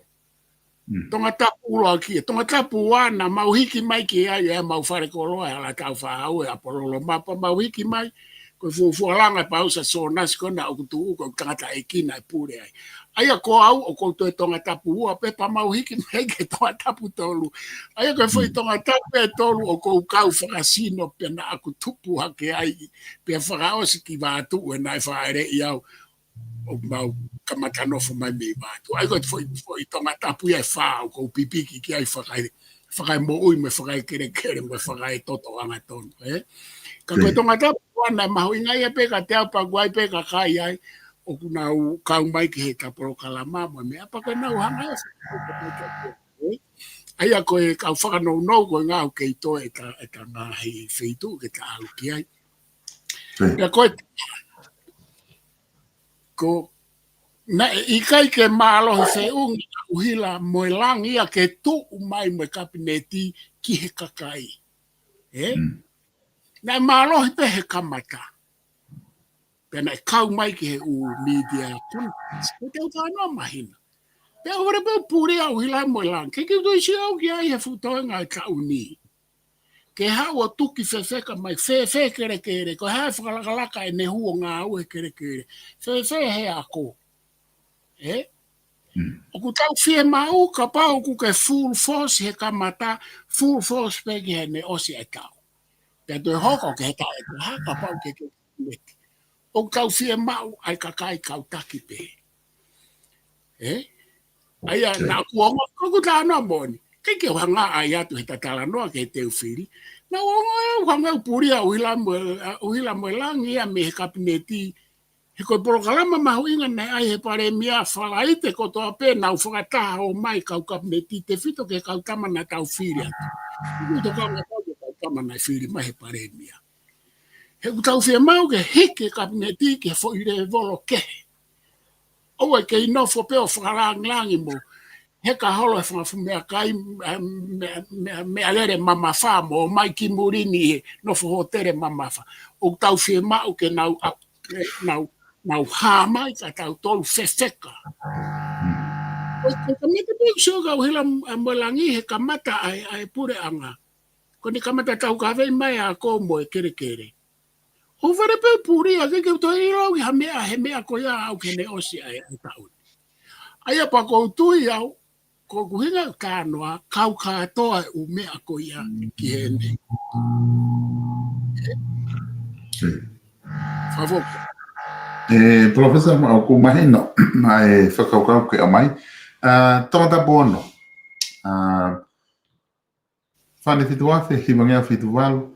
Mm. Tongatapu ʻuluaki, ʻa e Tongatapu ua naʻa mau hiki mai ki ai, ʻa e mau falekoloa, ʻa Lātaufaʻāhau, ʻa Pololomapa, mau hiki mai, ko e fuofua langa ʻa Pausa Sōnasi ko ena ʻoku tuʻu, ko e tangataʻeiki naʻe pule ai. ʻA ia ko au, ʻoku ou toe Tongatapu ua pē pea mau hiki mai ki he Tongatapu tolu. ʻA ia ko e foʻi Mm. Tongatapu ʻe tolu ʻoku ou kau fakasino pea naʻa ku tupu hake ai, pea fakaʻosi ki Vatuʻu ʻe naʻe fāʻeleʻi au. ʻO mau kamata nofo mai mei Vatuʻu. ʻA ia ko e foʻi, foʻi Tongatapu ia ʻe fā ʻoku ou pipiki ki ai fakae, fakaemoʻui mo e fakaekelekele mo e fakaetoto angatonu, ē? Ka ko e Mm. Tongatapu ua naʻe mahuʻinga ia pē kiate au pea ʻoku ʻi ai pē kakai ai ʻoku nau kau mai ki heʻeta polokalama mo e meʻa pea ʻoku nau hanga ʻo fakaekelekele, ē? ʻA ia ko e kau fakanounou ko e ngaahi kei toe ʻeta, ʻeta ngaahi feituʻu ke ta ʻalu ki ai. Mm. Pea ko e, ko, naʻe ʻikai ke mālohi feʻunga ʻa ʻUhilamoelangi ia ke tuʻu mai mo e kapineti ki he kakai. Ē? Mm. Naʻe mālohi pē he kamata. Pea naʻe kau mai ki he ʻū media conference. Ko e tau tānoa mahina. Pea ʻoku ʻikai pē pule ʻa ʻUhilamoelangi. Ke ke tui si au ki ai he fuʻu toenga e taʻu ni. Ke haʻu ʻo tuki fefeka mai, fēfē kelekele, ko e hā e fakalakalaka ʻene hū ʻo ngāue kelekele. Fēfē he ako. Ē? Mm. ʻOku tau fiemaʻu kapau ʻoku ke full force he kamata, full force pē ki heʻene ʻosi e taʻu. Pea toe hoko ki he taʻu ʻe taha kapau ke ke meti. ʻOku tau fiemaʻu ʻa e kakai kau taki pē. Ē? ʻA ia, Okay. Naʻa ku ongo, ko ʻeku talanoa moʻoni. ʻIkai ke u hanga ʻai atu he talanoa ki he teu fili. Naʻa ku hanga ʻo puli ʻa ʻUhila mo, ʻa ʻUhila mo e Langi ia mei he kapineti. He ko e polokalama mahuʻinga naʻe ʻai he palēmia Falaite kotoa pē naʻa nau fakataha ʻo ʻomai kau kapineti tefito ki he kau tama naʻa tau fili atu. ʻOku tokanga pau ki he kau tama naʻe fili mai he palēmia. He ʻoku tau fiemaʻu ke hiki e kapineti ki he foʻi lēvolo kehe. ʻOua ʻe kei nofo pē ʻo fakalāngilangi mo heka holo he fanga fuʻu meʻakai, meʻa, meʻa, meʻa, meʻalele mamafa mo ʻomai ki muli ni he nofo hōtele mamafa. ʻOku tau fiemaʻu ke nau, a, ke nau, nau hā mai ka tau tolu fefeka. ʻOku, ʻoku kamata pē ʻuhi ʻa ʻUhila mo e Langi he kamata ʻa e, ʻa e puleʻanga. Ko ʻene kamata taukaveʻi mai ʻa e ako mo e kelekele. ʻOku ou fale pē ʻo puli ʻa e, ʻikai ke u toe ʻilo au ki ha meʻa, he meʻa ko ia ʻoku ne ʻosi ʻa e, ʻa e taʻu ni. ʻA ia pea ʻoku ou tui au, ko hoku ʻuhinga ʻeku talanoa, kau kātoa e ʻū meʻa ko ia ki heni. Fafo. ʻE, Professor, ma, ʻoku mahino, naʻe fakakaukau ke ʻomai. ʻA, Tongatapu ono. ʻA, Fane fitu afe, hivangeau fitu valu,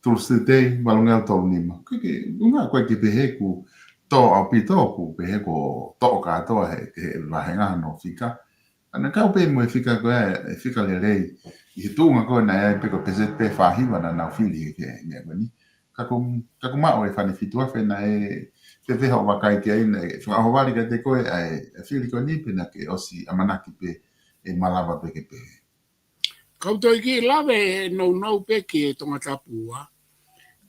Tulusi Tei, valungeau tolu nima. Ko e, ko e ʻuhinga ko e ʻikai ke pehē kuo toʻo ʻaupito, kuo pehē kuo toʻo kātoa he, he vahenga hono fika. ʻA ia naʻa kau pē mo e fika ko ē, e fika lelei. ʻI he tuʻunga ko ē naʻe ʻai pē ko e peseti pē fā hiva naʻa nau fili he, he meʻa ko eni. Ka ʻoku, ka ʻoku maʻu e fane fitu afe naʻe fēfē hoʻo vakai ki ai, naʻe fakaʻohovale kiate koe ʻa e, e fili ko eni pe naʻa ke ʻosi ʻamanaki pē ʻe malava pē ke pehē. Kau toe kiʻi lave nounou pē ki he Tongatapu ua.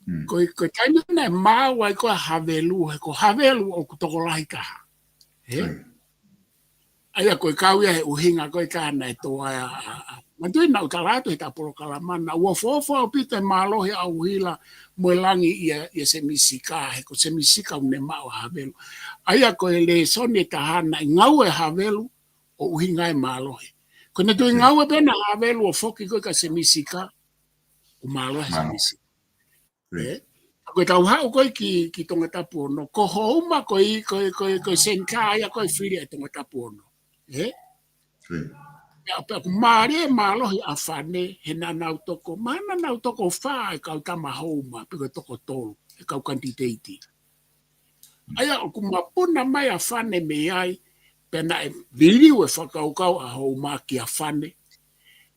Mm. Ko e, ko e taimi naʻe maau ai ko ē ʻa Havelu, he ko Havelu ʻoku tokolahi taha. He? Mm. ʻA ia ko e kau ia he ʻuhinga ko ē taha naʻe tō ai ʻa, ʻa, ʻa. Manatuʻi naʻa ku tala atu he ta polokalama naʻa ku ofoofo ʻaupito e mālohi ʻa ʻUhila mo e Langi ʻia, ʻia Semisi Sika, he ko Semisi Sika ʻoku ne maʻu ʻa Havelu. ʻA ia ko e lēsoni ʻe taha naʻe ngāue ʻa Havelu, ʻo ʻuhinga e mālohi. Ko ʻene toe ngāue pē ʻa Havelu ʻo foki ko ē kia Semisi Sika, ʻo mālohi ʻa Semisi Sika. Ē? Ko e tau haʻu ko ē ki, ki Tongatapu ono, ko Houma ko e, ko e, ko e, ko e senitā ia ko ē fili ʻa Tongatapu ono. Ē? Pea, pea ʻoku mālie e mālohi ʻa Fane, he naʻa nau toko, mahalo naʻa nau toko fā e kau tama Houma, pe ko e toko tolu, e kau kanititeiti. ʻA ia ʻoku mapuna mai ʻa Fane mei ai, pea naʻe liliu e fakakaukau ʻa Houma kia Fane.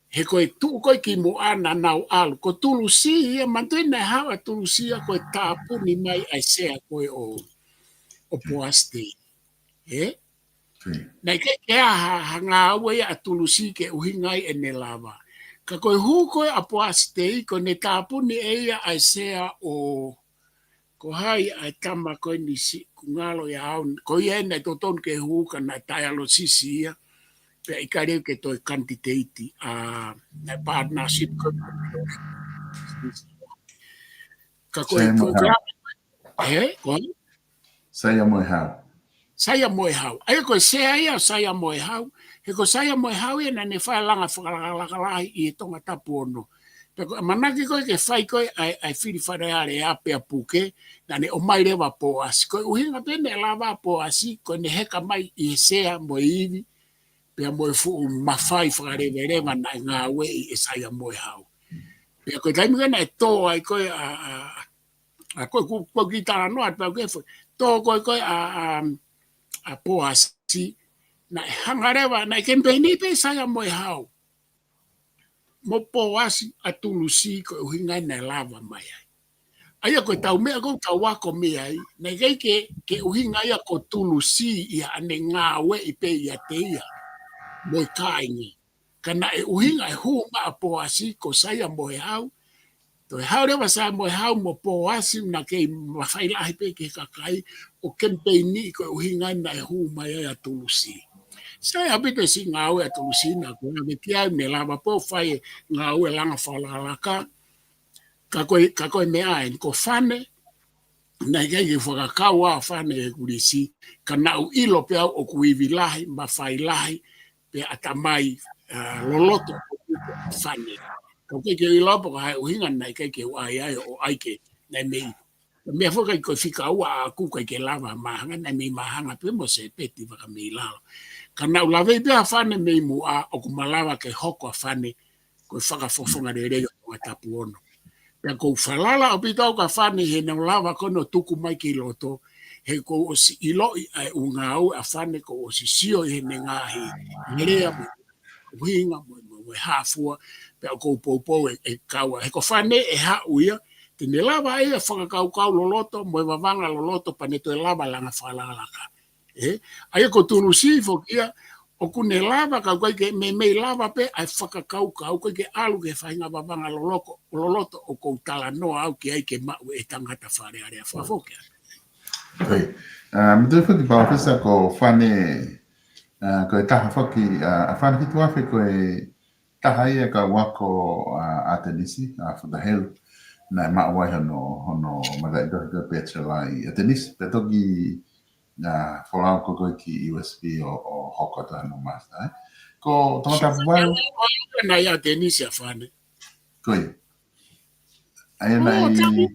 He ko e tuʻu ko ē kimuʻa naʻa nau ʻalu, ko Tulusi ia, manatuʻi naʻe haʻu ʻa Tulusi ia ko e tāpuni mai ʻa e sea ko ē ʻo, ʻo Poasi Tei. Ē? Naʻe ʻikai ke ʻi ai ha, ha ngāue ia ʻa Tulusi ke ʻuhinga ai ʻene lava. Ka ko e hū ko ē ʻa Poasi Tei, ko ʻene tāpuni ʻe ia ʻa e sea ʻo, ko hai ʻa e tama ko eni siʻi, ʻoku ngalo ia au, ko ia ena ʻe totonu ke hū ka naʻe dialysis ia, pea ʻikai leva ke toe kanititeiti, ʻa, naʻe partnership ko ē. Ka ko e, Saia ko e Moehau. Ē, ko e? Saia Moehau. Saia Moehau. ʻA ia ko e sea ia ʻo Saia Moehau. He ko Saia Moehau ia naʻa ne fai e langa fakalakalaka lahi ʻi he Tongatapu ono. Pea ko e ʻamanaki ko ē ke fai ko ē ʻa e, ʻa e fili Fale Alea pea puke, naʻa ne ʻomai leva ʻa Poasi. Ko e ʻuhinga pē naʻe lava ʻa Poasi, ko ʻene heka mai ʻi he sea mo e ivi, pea mo e fuʻu mafai fakaleveleva naʻe ngāueʻi ʻe Saia Moehau. Pea ko e taimi ko ē naʻe tō ai ko ē ʻa, ʻa, ʻa, ko e ku, ko e kiʻi talanoa atu pē au ke fo-, tō ko ē ko ē ʻa, ʻa, ʻa Poasi, naʻe hanga leva, naʻe kemipeini pē Saia Moehau mo Poasi ʻa Tulusi ko e ʻuhinga ia naʻe lava mai ai. ʻA ia ko e tau meʻa ko ē ʻoku tau ako mei ai, naʻe ʻikai ke, ke ʻuhinga ia ko Tulusi ia ʻene ngāueʻi pē ʻiate ia mo e kāinga. Ka naʻe ʻuhinga e hū mai ʻa Poasi ko Saia Moehau. Toe haʻu leva Saia Moehau mo Poasi naʻa kei mafai lahi pē ki he kakai ʻo kemipeini ko e ʻuhinga ia naʻe hū mai ai ʻa Tulusi. Sai ʻaupito e siʻi ngāue ʻa Tulusi naʻa ku lave ki ai, ne lava pē ʻo fai e ngāue langa fakalakalaka. Ka ko e, ka ko e meʻa eni ko Fane, naʻe ʻikai ke fakakau ʻa Fane he kulisi, ka naʻa ku ʻilo pē au ʻoku ivi lahi, mafai lahi, pea ʻatamai, ʻa, loloto ʻa Fane. Ka ʻoku ʻikai ke u ʻilo pe ko e hā e ʻuhinga naʻe ʻikai ke u ʻai ai ʻo ʻai ke naʻe mei Meʻa foki ko e fika ua ʻaʻaku ʻikai ke lava māhanga, naʻe mei māhanga pē mo Sepeti Vakameilalo. Ka naʻa ku lave pē ʻa Fane mei muʻa, ʻoku malava ke hoko ʻa Fane ko e fakafofonga lelei ʻo Tongatapu ono. Pea ʻoku ou falala ʻaupito au kia Fane he naʻa ku lava ko ʻene tuku mai ki loto, he kuo u ʻosi ʻiloʻi ʻa e ʻū ngāue ʻa Fane, kuo u ʻosi sio ʻi heʻene ngaahi lea mo ʻuhinga mo, mo, mo e hā fua, pea ʻoku ou poupou ʻe, ʻe kau ai. He ko Fane ʻe haʻu ia, te ne lava ia ʻo fakakaukau loloto, mo e vavanga loloto, pea ne toe lava langa fakalakalaka. ʻE, ʻa ia ko Tulusi foki ia, ʻoku ne lava ka ʻoku ʻikai ke meimei lava pē ʻa e fakakaukau, ʻoku ʻikai ke ʻalu ki he faʻahinga vavanga loloko, loloto ʻoku ou talanoa au ki ai ke maʻu ʻe he tangata Fale Alea. Fakafoki atu. Ko ia. ʻA, mo tui foki Palōfesa ko Fane, ʻa, ko e taha foki, ʻa, ʻa Fane Fituafe ko e taha ia kau ako, ʻa, ʻAtenisi, ʻa, fakahelu. Naʻe maʻu ai hono, hono mataʻitohi ko e Bachelor ʻi ʻAtenisi. Pea toki, ʻa, folau ko ē ki U S P ʻo, ʻo hoko atu hono Master, ē. Ko Tongatapu valu. Naʻe ʻi ʻAtenisi ʻa Fane. Ko ia. ʻA ia naʻe ʻi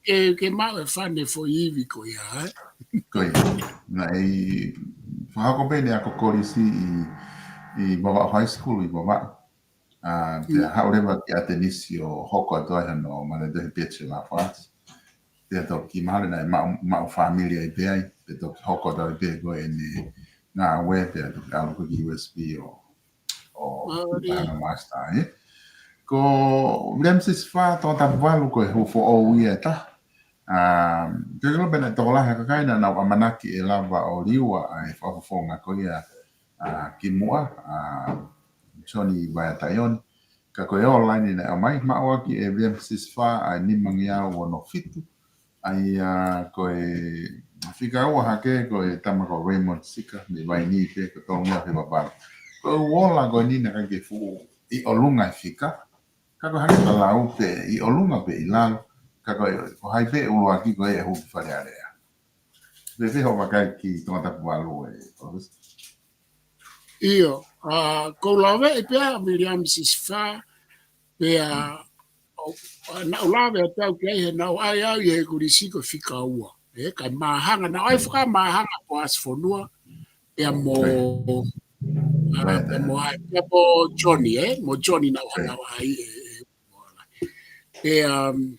ke, ke maʻu ʻe Fane foʻi ivi ko ia, ē? Ko ia. Naʻe fakahoko pē ʻene ako kolisi ʻi, ʻi Vavaʻu High School ʻi Vavaʻu. ʻA, pea haʻu leva ki ʻAtenisi ʻo hoko atu ai hono mataʻitohi Bachelor of Arts. Pea toki mahalo naʻe maʻu, maʻu fāmili ai pē ai, pea toki hoko atu ai pē ko ʻene ngāue, pea toki ʻalu ko ē ki U S P ʻo ʻo Mālie. Taha Master, ē? Ko William Sisifā, Tongatapu valu ko e hū foʻou ia ʻe taha. ʻA, ke kilo pena tokolahi ʻa e kakai naʻa nau ʻamanaki ʻe lava ʻo liua ʻa e fakafofonga ko ia, ʻa, ki muʻa, ʻa, Johnny Vaiataʻioni. Ka ko e online naʻe ʻomai, maʻu ʻaki ʻe William Sisifā ʻa e nimangeau ono fitu, ʻa ia ko e fika ua hake ko e tama ko Raymond Sika, mei Vainī pē ko e tolungeau hiva valu. Ko e ʻū ola ko eni naʻe ʻikai ke fuʻu ʻi ʻolunga e fika, ka ko e hangē ko e lau pē ʻi ʻolunga pē ʻi lalo, ka ko e, ko hai pē ʻuluaki ko ē ʻe hū ki Fale Alea. Pea fēfē hoʻo vakai ki Tongatapu valu ē, Palōfesa? ʻIo, ʻa, ʻoku ou laveʻi pē ʻa William Sisifā, pea, ʻo, ʻa, naʻa ku lave atu au ki ai he naʻa ku ʻai au ʻi he kulisi ko e fika ua. Ē, kae māhanga, naʻa ku ʻai fakamāhanga Poasi Fonua, pea mo, ʻa, pea mo, ʻa, pea mo Johnny, ē, mo Johnny naʻa ku, naʻa ku ʻai, ē, ē, pea, um,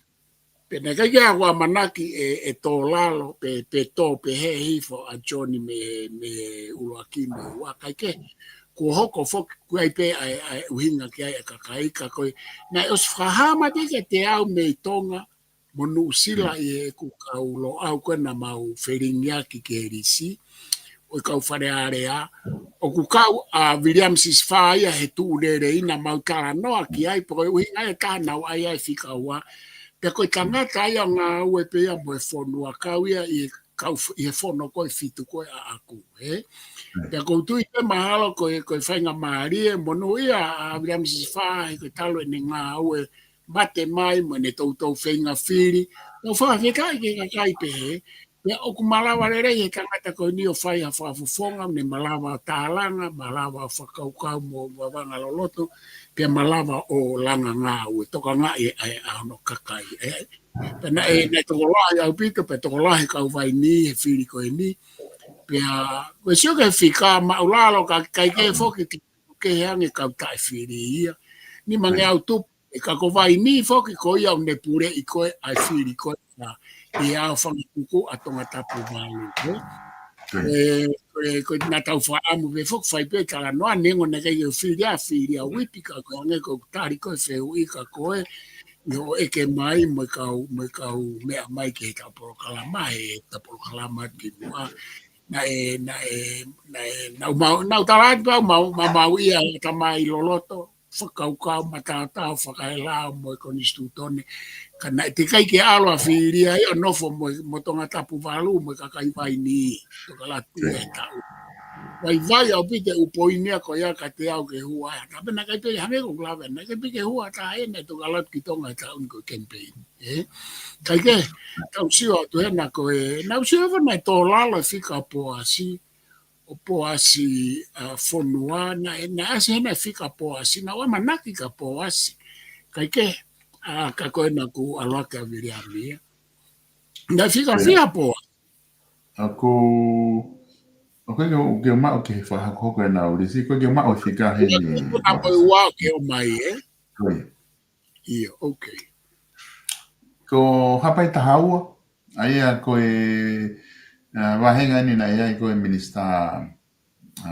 Pea naʻe ʻikai ke u ʻamanaki ʻe, ʻe tō lalo, pe, pe tō, pe hē hifo ʻa Johnny mei, mei ʻuluaki mo e ua, kae kehe, kuo hoko foki, kuo ʻi ai pē ʻa e, ʻa e ʻuhinga ki ai ʻa e kakai ka ko ē. Naʻe ʻosi fakahā mai pē kiate au mei Tonga mo Nuʻusila ʻi heʻeku kau Loʻau ko ē naʻa mau felingiaki ki he lisi ʻo e kau Fale Alea, ʻoku kau ʻa William Sisifā ia he tuʻu lelei naʻa mau talanoa ki ai, pea ko e ʻuhinga ia ʻe taha naʻa ku ʻai ai e fika ua, pea ko e tangata ia ʻo ngāue pē ia mo e fonua, kau ia ʻi he kau f-, ʻi he fono ko ē fitu ko ē ʻaʻaku, ē? Pea ʻoku ou tui pē mahalo ko e, ko e faingamālie monūʻia ʻa William Sisifā he ko e talu ʻene ngāue mate mai mo ʻene toutou feinga fili. Naʻa ku fakafetaʻi ki he kakai pehē, pea ʻoku malava lelei he tangata ko eni ʻo fai ha fakafofonga, ne malava ʻo tālanga, malava ʻo fakakaukau mo vavanga loloto, pea malava ʻo langa ngāue, tokangaʻi ʻa e, ʻa hono kakai, ē. Pea naʻe, naʻe tokolahi ʻaupito, pea tokolahi kau Vainī he fili ko eni. Pea, ko e sio ki he fika, māʻulalo ka ʻikai ke foki ke, ke ange kau taʻefili ia. Nimangeau tupu, ʻe ka ko Vainī foki ko ia ʻoku ne puleʻi ko ē ʻa e fili ko ē, ʻa, ʻi he ʻaofangatuku ʻa Tongatapu valu, ē? Ko e, ko e, ko e naʻa tau fakaʻamu pē foki fai pē talanoa, neongo naʻe ʻikai ke fili ʻa, fili ʻa Uipi ka ko e hangē ko e tali ko ē fehuʻi ka ko ē, ʻio ʻeke mai mo e kau, mo e kau meʻa mai ki heʻetau polokalama, heʻetau polokalama ki muʻa. Naʻe, naʻe, naʻe, naʻa mau, naʻa ku tala atu pē au mau, mau, mau ia ʻa e tamai loloto, fakakaukau mataotao, fakaelao mo e konisitūtone. Ka naʻe teʻeki ai ke ʻalu ʻa fili ia ʻo nofo mo, mo Tongatapu valu mo e kakai Vainī, Tokalatu ʻi he taʻu. Vaivai ʻaupito e ʻū poini ia ko ia kiate au ke hua ai. Ka pea naʻe ʻikai pē hangē ko ʻeku lave, naʻe ʻikai pē ke hua ha taha ia naʻe Tokalatu ki Tonga he taʻu ni ko e campaign. Ē? Kae kehe, tau sio atu hena ko e, naʻa ku sio ʻe fana e tō lalo e fika ʻo Poasi, ʻo Poasi, ʻa, Fonua, naʻe, naʻe ʻasi hena e fika ʻo Poasi, naʻa ku ʻamanaki kia Poasi. Kae kehe, ʻa, ka ko ena kuo ʻalu hake ʻa Viliami ia. Naʻe fika fiha pō? ʻOku, ʻoku ʻikai ke u maʻu ki he fakahokohoko ʻenau lisi, ʻoku ʻikai ke u maʻu e fika heni. Ko e ua ke ʻomai, ē? Ko ia. ʻIo, okay. Ko Haʻapai taha ua, ʻa ia ko e, ā, vāhenga eni naʻe ʻi ai ko e Minisitā, ā,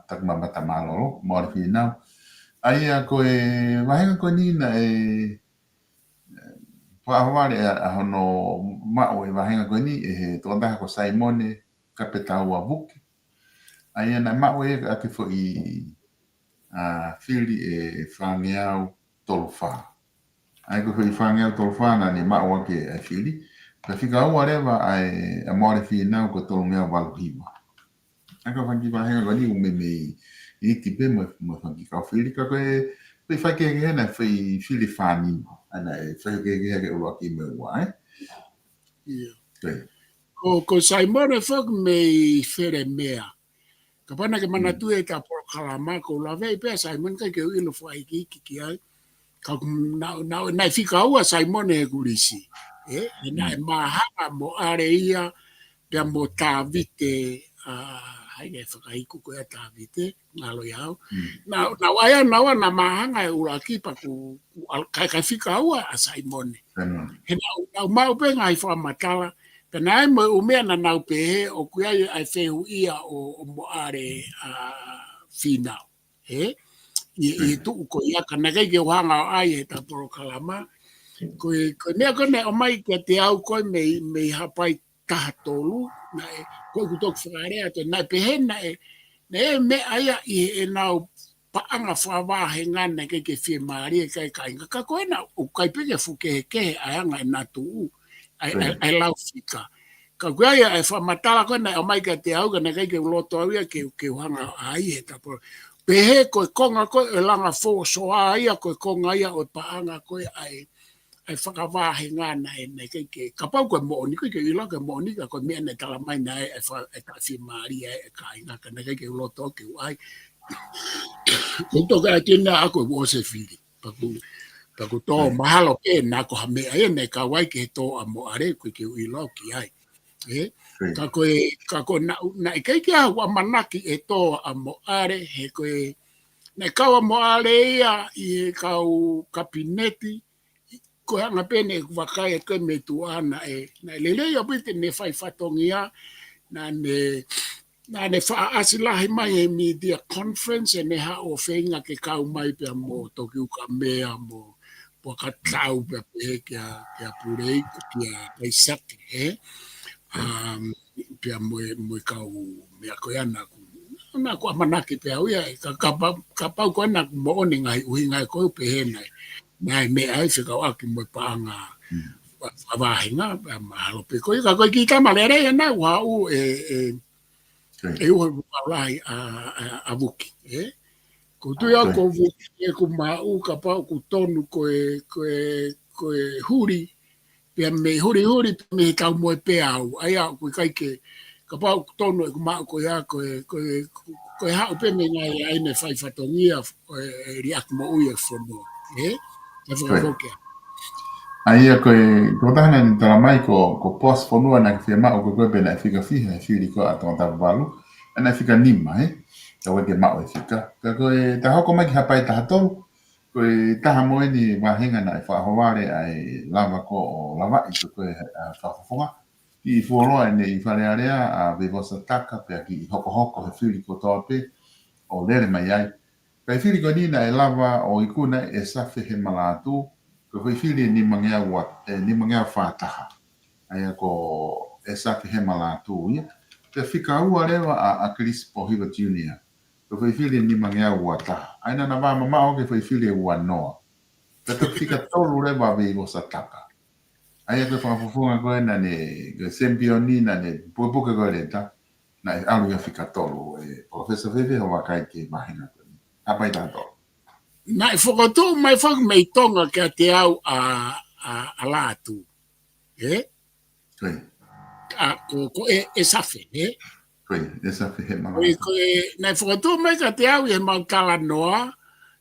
Takimamata Mālōlō, Moale Fīnau. ʻA ia ko e vāhenga ko eni naʻe, ē, fakaʻohovale ʻa, ʻa hono maʻu e vāhenga ko eni ʻe he tokotaha ko Saimone Kapetaua Vuke. ʻA ia naʻe maʻu ʻe ia ʻa e foʻi, ā, fili ʻe fāngeau tolu fā. ʻA ia ko e foʻi fāngeau tolu fā naʻa ne maʻu ʻaki e fili. Pea fika ua leva ʻa e, ʻa Moale Fīnau ko e tolungeau valu hiva. ʻA ia ko e fanga kiʻi vāhenga ko eni ʻoku meimei iti pē mo, mo e fanga kiʻi kau fili ka ko e, ko e faikehekehe naʻe fai fili fā nima. ʻA ia naʻe faikehekehe ʻa e ʻuluaki mo e ua, ē? ʻIo. Ko ia. Ko, ko Saimone foki mei Felemea. Kapau naʻa ke manatuʻi ʻeta polokalama, ʻoku ou laveʻi pē ʻa Saimone, ʻikai ke u ʻilo fakaikiiki ki ai. Ka ʻoku, naʻa, naʻa, naʻe fika ua Saimone heʻeku lisi. Ē, ē naʻe Māhanga, Moale ia, pea mo Tavite, ā, hai ke fakaiku ko ia Tavite, ngalo ia au. Naʻa, naʻa ʻai ʻa naua naʻa Māhanga ʻe ʻuluaki pea ʻoku, ʻoku ʻal-, kai, kai fika ua ʻa Saimone. He naʻa, naʻa mau pē ngaahi fakamatala, pea naʻe ʻi ai mo e ʻū meʻa naʻa nau pehē ʻoku ʻi ai ʻa e fehuʻia ʻo, ʻo Moale, ā, Fīnau. Ē? ʻI, ʻi tuʻu ko ia ka naʻe ʻikai ke u hanga ʻo ʻai heʻeta polokalama. Ko e, ko e meʻa ko ē naʻe ʻomai kiate au ko ē mei, mei Haʻapai taha tolu, naʻe, ko ʻeku toki fakalea atu, naʻe pehē naʻe, naʻe meʻa ia ʻi heʻenau paʻanga fakavāhenga naʻe ʻikai ke fiemālie ki ai e kāinga. Ka ko ena, ʻoku ʻikai pē ke fuʻu kehekehe ʻa e anga ʻena tuʻu, ʻa e, ʻa e, ʻa e lau fika. Ka ko ia, ʻa e fakamatala ko ē naʻe ʻomai kiate au, ka naʻe ʻikai ke u loto au ia ke, ke u hanga ʻo ʻai heʻeta polo. Pehē ko e konga ko ē ʻo e langa fōsoa ia, ko e konga ia ʻo e paʻanga ko ē ʻa e, ʻa e fakavāhenga naʻe, naʻe ʻikai ke, kapau ko e moʻoni, ʻikai ke u ʻilo ko e moʻoni, ka ko e meʻa naʻe talamai naʻe, ʻa e fa-, ʻa e taʻefiemālie ʻa e kāinga, ka naʻe ʻikai ke u loto ke u ʻai. Ko e toki ʻai ke na ako e uose fili. Pea ʻoku, pea ʻoku tō mahalo pē naʻa ko ha meʻa ia naʻe kau ai ki he tō ʻa Moale, ʻoku ʻikai ke u ʻilo ki ai. Ē? Ka ko e, ka ko e naʻa, naʻe ʻikai ke u ʻamanaki ʻe tō ʻa Moale, he ko e, naʻe kau ʻa Moale ia ʻi he kau kapineti, ko e anga pē naʻe ʻeku vakai atu ko ē mei tuʻa naʻe, naʻe lelei ʻaupito ʻene fai fatongia, naʻa ne, naʻa ne fakaʻasi lahi mai he media conference, ʻene haʻu ʻo feinga ke kau mai pea mo Tokiukamea mo Puakatau pea pehē kia, kia Puleiku, kia Paisake, ē? Um, pea mo e, mo e kau meʻa ko ia naʻa ku, naʻa ku ʻamanaki pē au ia, ka, kapau, kapau ko ē naʻa ku moʻoni ngaahi ʻuhinga ē ko ē ʻoku pehē naʻe, naʻe meʻa ai fekauʻaki mo e paʻanga va-, vāhenga, pea mahalo pē ko ia, ka ko e kiʻi tama lelei ʻena ʻoku haʻu ʻe, ʻe, ʻe uho lahi ʻa, ʻa, ʻa Vuke, ē? ʻOku ou tui au ko Vuke ʻoku maʻu kapau ʻoku tonu ko e, ko e, ko e huli, pea mei huli huli, pea mei he tau moe pē au. ʻA ia ʻoku ʻikai ke, kapau ʻoku tonu ʻeku maʻu ko ia, ko e, ko e, ko e haʻu pē mei ngaahi ʻa ʻene fai fatongia, ʻe, ʻe liʻaki moʻui e fonua. Ē? Ka fakafoki ā. ʻA ia ko e, ko e taha naʻe talamai ko, ko Poasi Fonua naʻe fiemaʻu ko ē ko ē pē naʻe fika fiha he fili ko ē ʻa Tongatapu valu, ʻa naʻe fika nima, ē? Ka ʻoku ʻikai ke maʻu e fika. Ka ko e, ta hoko mai ki Haʻapai taha tolu, ko e taha mo eni vāhenga naʻe fakaʻohovale ʻa e lava ko ē ʻo lavaʻi ko ē ʻa e fakafofonga. Kiʻi fuoloa ʻene ʻi Fale Alea ʻa Veivosa Taka pea kiʻi hokohoko he fili kotoa pē ʻo lele mai ai. Pea fili ko eni naʻe lava ʻo ikuna ʻe Safe Hemalātū, ko e foʻi fili ʻe nimangeau ua, ʻe nimangeau fā taha. ʻA ia ko ʻEsafe Hemalātū ia. Pea fika ua leva ʻa, ʻa ʻAkilisi Pōhiva Junior. Ko e foʻi fili ʻe nimangeau ua taha. ʻA ia naʻa na vā mamaʻo ki he foʻi fili ʻe ua noa. Pea toki fika tolu leva ʻa Veivosa Taka. ʻA ia ko e fakafofonga ko ē naʻa ne, ko e sempioni naʻa ne pukepuke ko ē leta, naʻe ʻalu ia fika tolu ē, Professor Veve, hoʻo vakai ki he vāhenga ko eni. Haʻapai taha tolu. Naʻe fokotuʻu mai foki mei Tonga kiate au ʻa, ʻa, ʻa Lātū. Ē? Ko ia. ʻA, ko, ko ʻe, ʻEsafe, ē? Ko ia, ʻEsafe Hemalātū. Ko e, ko e, naʻe fokotuʻu mai kiate au ʻi heʻemau talanoa,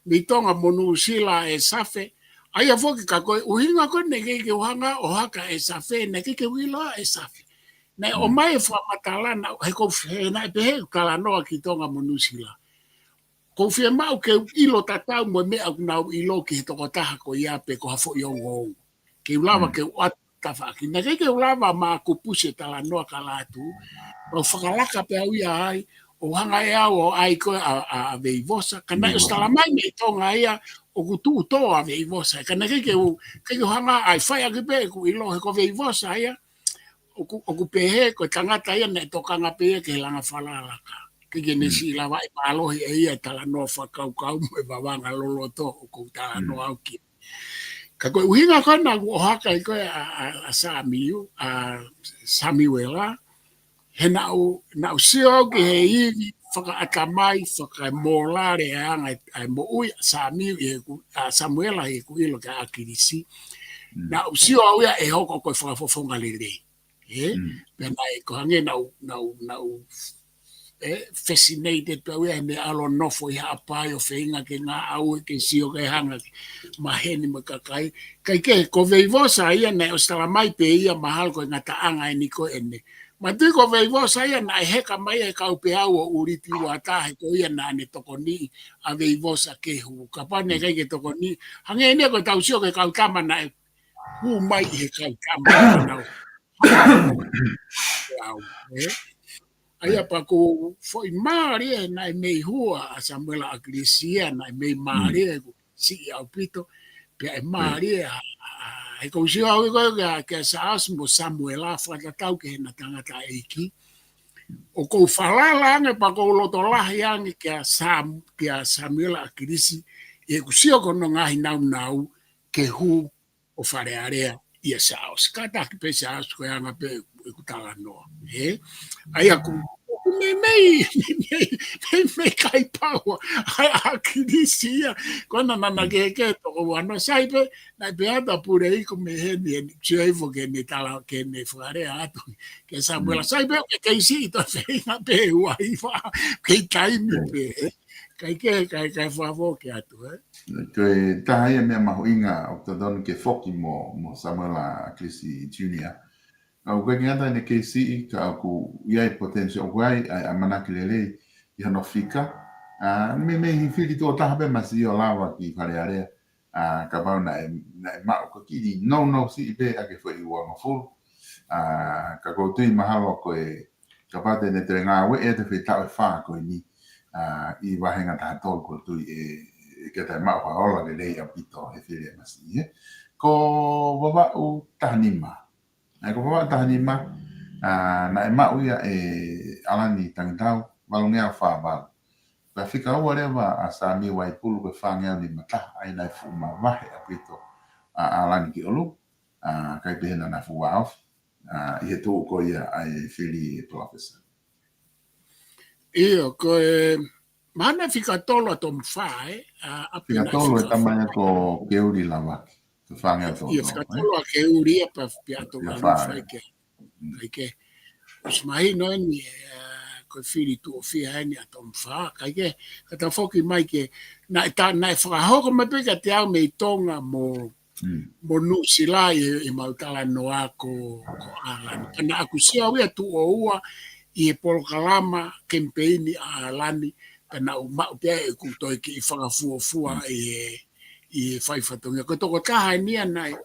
mei Tonga mo Nuʻusila ʻa ʻEsafe, ʻA ia foki ka ko e ʻuhinga ko ē naʻe ʻikai ke u hanga ʻo haka e safe, naʻe ʻikai ke u ʻilo ʻa e safe. Naʻe ʻomai e fakamatala naʻa, he ʻoku ou fie, naʻe pehē ʻeku talanoa ki Tonga mo Nuʻusila. ʻOku ou fiemaʻu ke u ʻilo tatau mo e meʻa ʻoku nau ʻilo ki he tokotaha ko ia pe ko ha foʻi ongoongo. Ke u lava ke u ʻoatu tafaʻaki. Naʻe ʻikai ke u lava maʻaku pusi e talanoa ka lātū. Pea u fakalaka pē au ia ai, ʻo hanga ʻe au ʻo ʻai ko ē ʻa, ʻa, ʻa Veivosa. Ka naʻe ʻosi tala mai mei Tonga ia, ʻoku tuʻu tō ʻa Veivosa. Ka naʻe ʻikai ke u, ʻikai ke u hanga ʻai fai ʻaki pē ʻeku ʻilo he ko Veivosa ia. ʻOku, ʻoku pehē ko e tangata ia naʻe tokanga pē ia ki he langa falalaka. ʻIkai ke ne siʻi lava ʻe mālohi ʻe ia e talanoa fakakaukau mo e vavanga loloto ʻoku ou talanoa au ki ai. Ka ko e ʻuhinga ko ē naʻa ku ʻohake ai ko ē ʻa, ʻa, ʻa Samiu, ʻa Samuela, he naʻa ku, naʻa ku sio au ki he ivi fakaʻatamai, fakaemōlale ʻa e anga ʻa e moʻui ʻa Samiu ʻi heʻeku, ʻa Samuela ʻi heʻeku ʻilo ki ʻAkilisi. Naʻa ku sio au ia ʻe hoko ko e fakafofonga lelei. ʻE? Pea naʻe ko e hangē naʻa ku, naʻa ku, naʻa ku, ʻe, fascinated pē au ia he meʻa ʻalu ʻo nofo ʻi Haʻapai ʻo feinga ke ngāue ke sio ke hanga ke maheni mo e kakai. Kaikehe, ko Veivosa ia naʻe ʻosi tala mai pē ia mahalo ko e ngataʻanga eni ko eni. Manatuʻi ko Veivosa ia naʻe heka mai e kau peau ʻo ʻUliti Uata he ko ia naʻa ne tokoniʻi ʻa Veivosa ke hū. Kapau naʻe ʻikai ke tokoniʻi, hangē eni ko e tau sio ki he kau tama naʻe hū mai ʻi he kau tama naʻa nau. Au, ʻe? ʻA ia pea ko e foʻi mālie naʻe mei hua ʻa Samuela ʻAkilisi ia, naʻe mei mālie ʻeku siʻi ʻaupito, pea ʻe mālie ʻa, ʻa, ʻa, he ʻoku ou sio au ia ko ē kia, kia Saasi mo Samuela fakatatau ki heʻena tangataʻeiki. ʻOku ou falala ange pea ʻoku ou loto lahi ange kia Sam, kia Samuela ʻAkilisi, ʻi heʻeku sio ki hono ngaahi naunau, ke hū ʻo Fale Alea ʻia Saosi. Kātaki pē Saosi ko e anga pē ʻeku talanoa. ʻE? ʻA ia ʻoku, ʻoku meimei, meimei, meimei kaipau ʻa, ʻa ʻAkilisi ia. Ko ena naʻa na kehekehe toko uanoa. Sai pē, naʻe pehē atu ʻa Puleiku mei heni, ʻe, sio hifo ke ne tala, ke ne fakalea atu. Ke Samuela, sai pē, ke kei siʻi ʻi he feinga pē ua iva. Kei taimi pē, ʻe? Kaikehe, kai, kai fafo ke atu, ʻe? Ko e taha ia meʻa mahuʻinga ʻoku totonu ke foki mo, mo Samuela ʻAkilisi Junior. ʻOku ʻikai ke ngata ʻene kei siʻi ka ʻoku ʻi ai e potential ʻoku ʻi ai ʻa e ʻamanaki lelei ʻi hono fika. ʻA, meimei he fili tuʻo taha pē masiʻi ʻo lava ki Fale Alea. ʻA, kapau naʻe, naʻe maʻu ko e kiʻi nounou siʻi pē ʻaki e foʻi uangofulu. ʻA, ka ʻoku ou tui mahalo ko e kapau te ne toe ngāueʻi e foʻi taʻu ʻe fā ko eni, ʻa, ʻi he vāhenga taha tolu ʻoku ou tui ʻe, ʻe ke toe maʻu ha ola lelei ʻaupito he fili ʻe masiʻi, ʻe. Ko Vavaʻu taha nima. ʻA ia ko Vavaʻu taha nima, ʻa, naʻe maʻu ia ʻe ʻAlani Tangitau, valungeau fā valu. Pea fika ua leva ʻa Samiu Vaipulu ko e fāngeau nima taha, ʻa ia naʻe fuʻu mavahe ʻaupito ʻa ʻAlani ki ʻolunga, ʻa, ʻikai pehē naʻa na fuʻu vāofi, ʻa, ʻi he tuʻu ko ia ʻa e fili ʻe Palōfesa. ʻIo, ko e, mahalo naʻe fika tolu ʻa Tomufa, ʻe? ʻA, ʻa Fika pena tolu e fika tamai fā. Ko Keuli Lavaki. Ko e fāngeau tolu, ʻio, fika tolu ʻa Keuli ia pea, pea ʻa Tomufa. Kaikehe. ʻOsi mahino eni, ʻa, ko e fili tuʻo fiha eni ʻa Tomufa. Kaikehe, ka ta foki mai ke, naʻe ta, naʻe fakahoko mai pē kiate au mei Tonga mo mo Nuʻusila ʻi, ʻi heʻemau talanoa ko, ko ʻAlani. Ka naʻa ku sio au ia tuʻo ua ʻi he polokalama kemipeini ʻa ʻAlani, ka naʻa ku maʻu pē ʻeku toe kiʻi fakafuofua ʻi he, ʻi he fai fatongia. Ko e tokotaha eni ia naʻe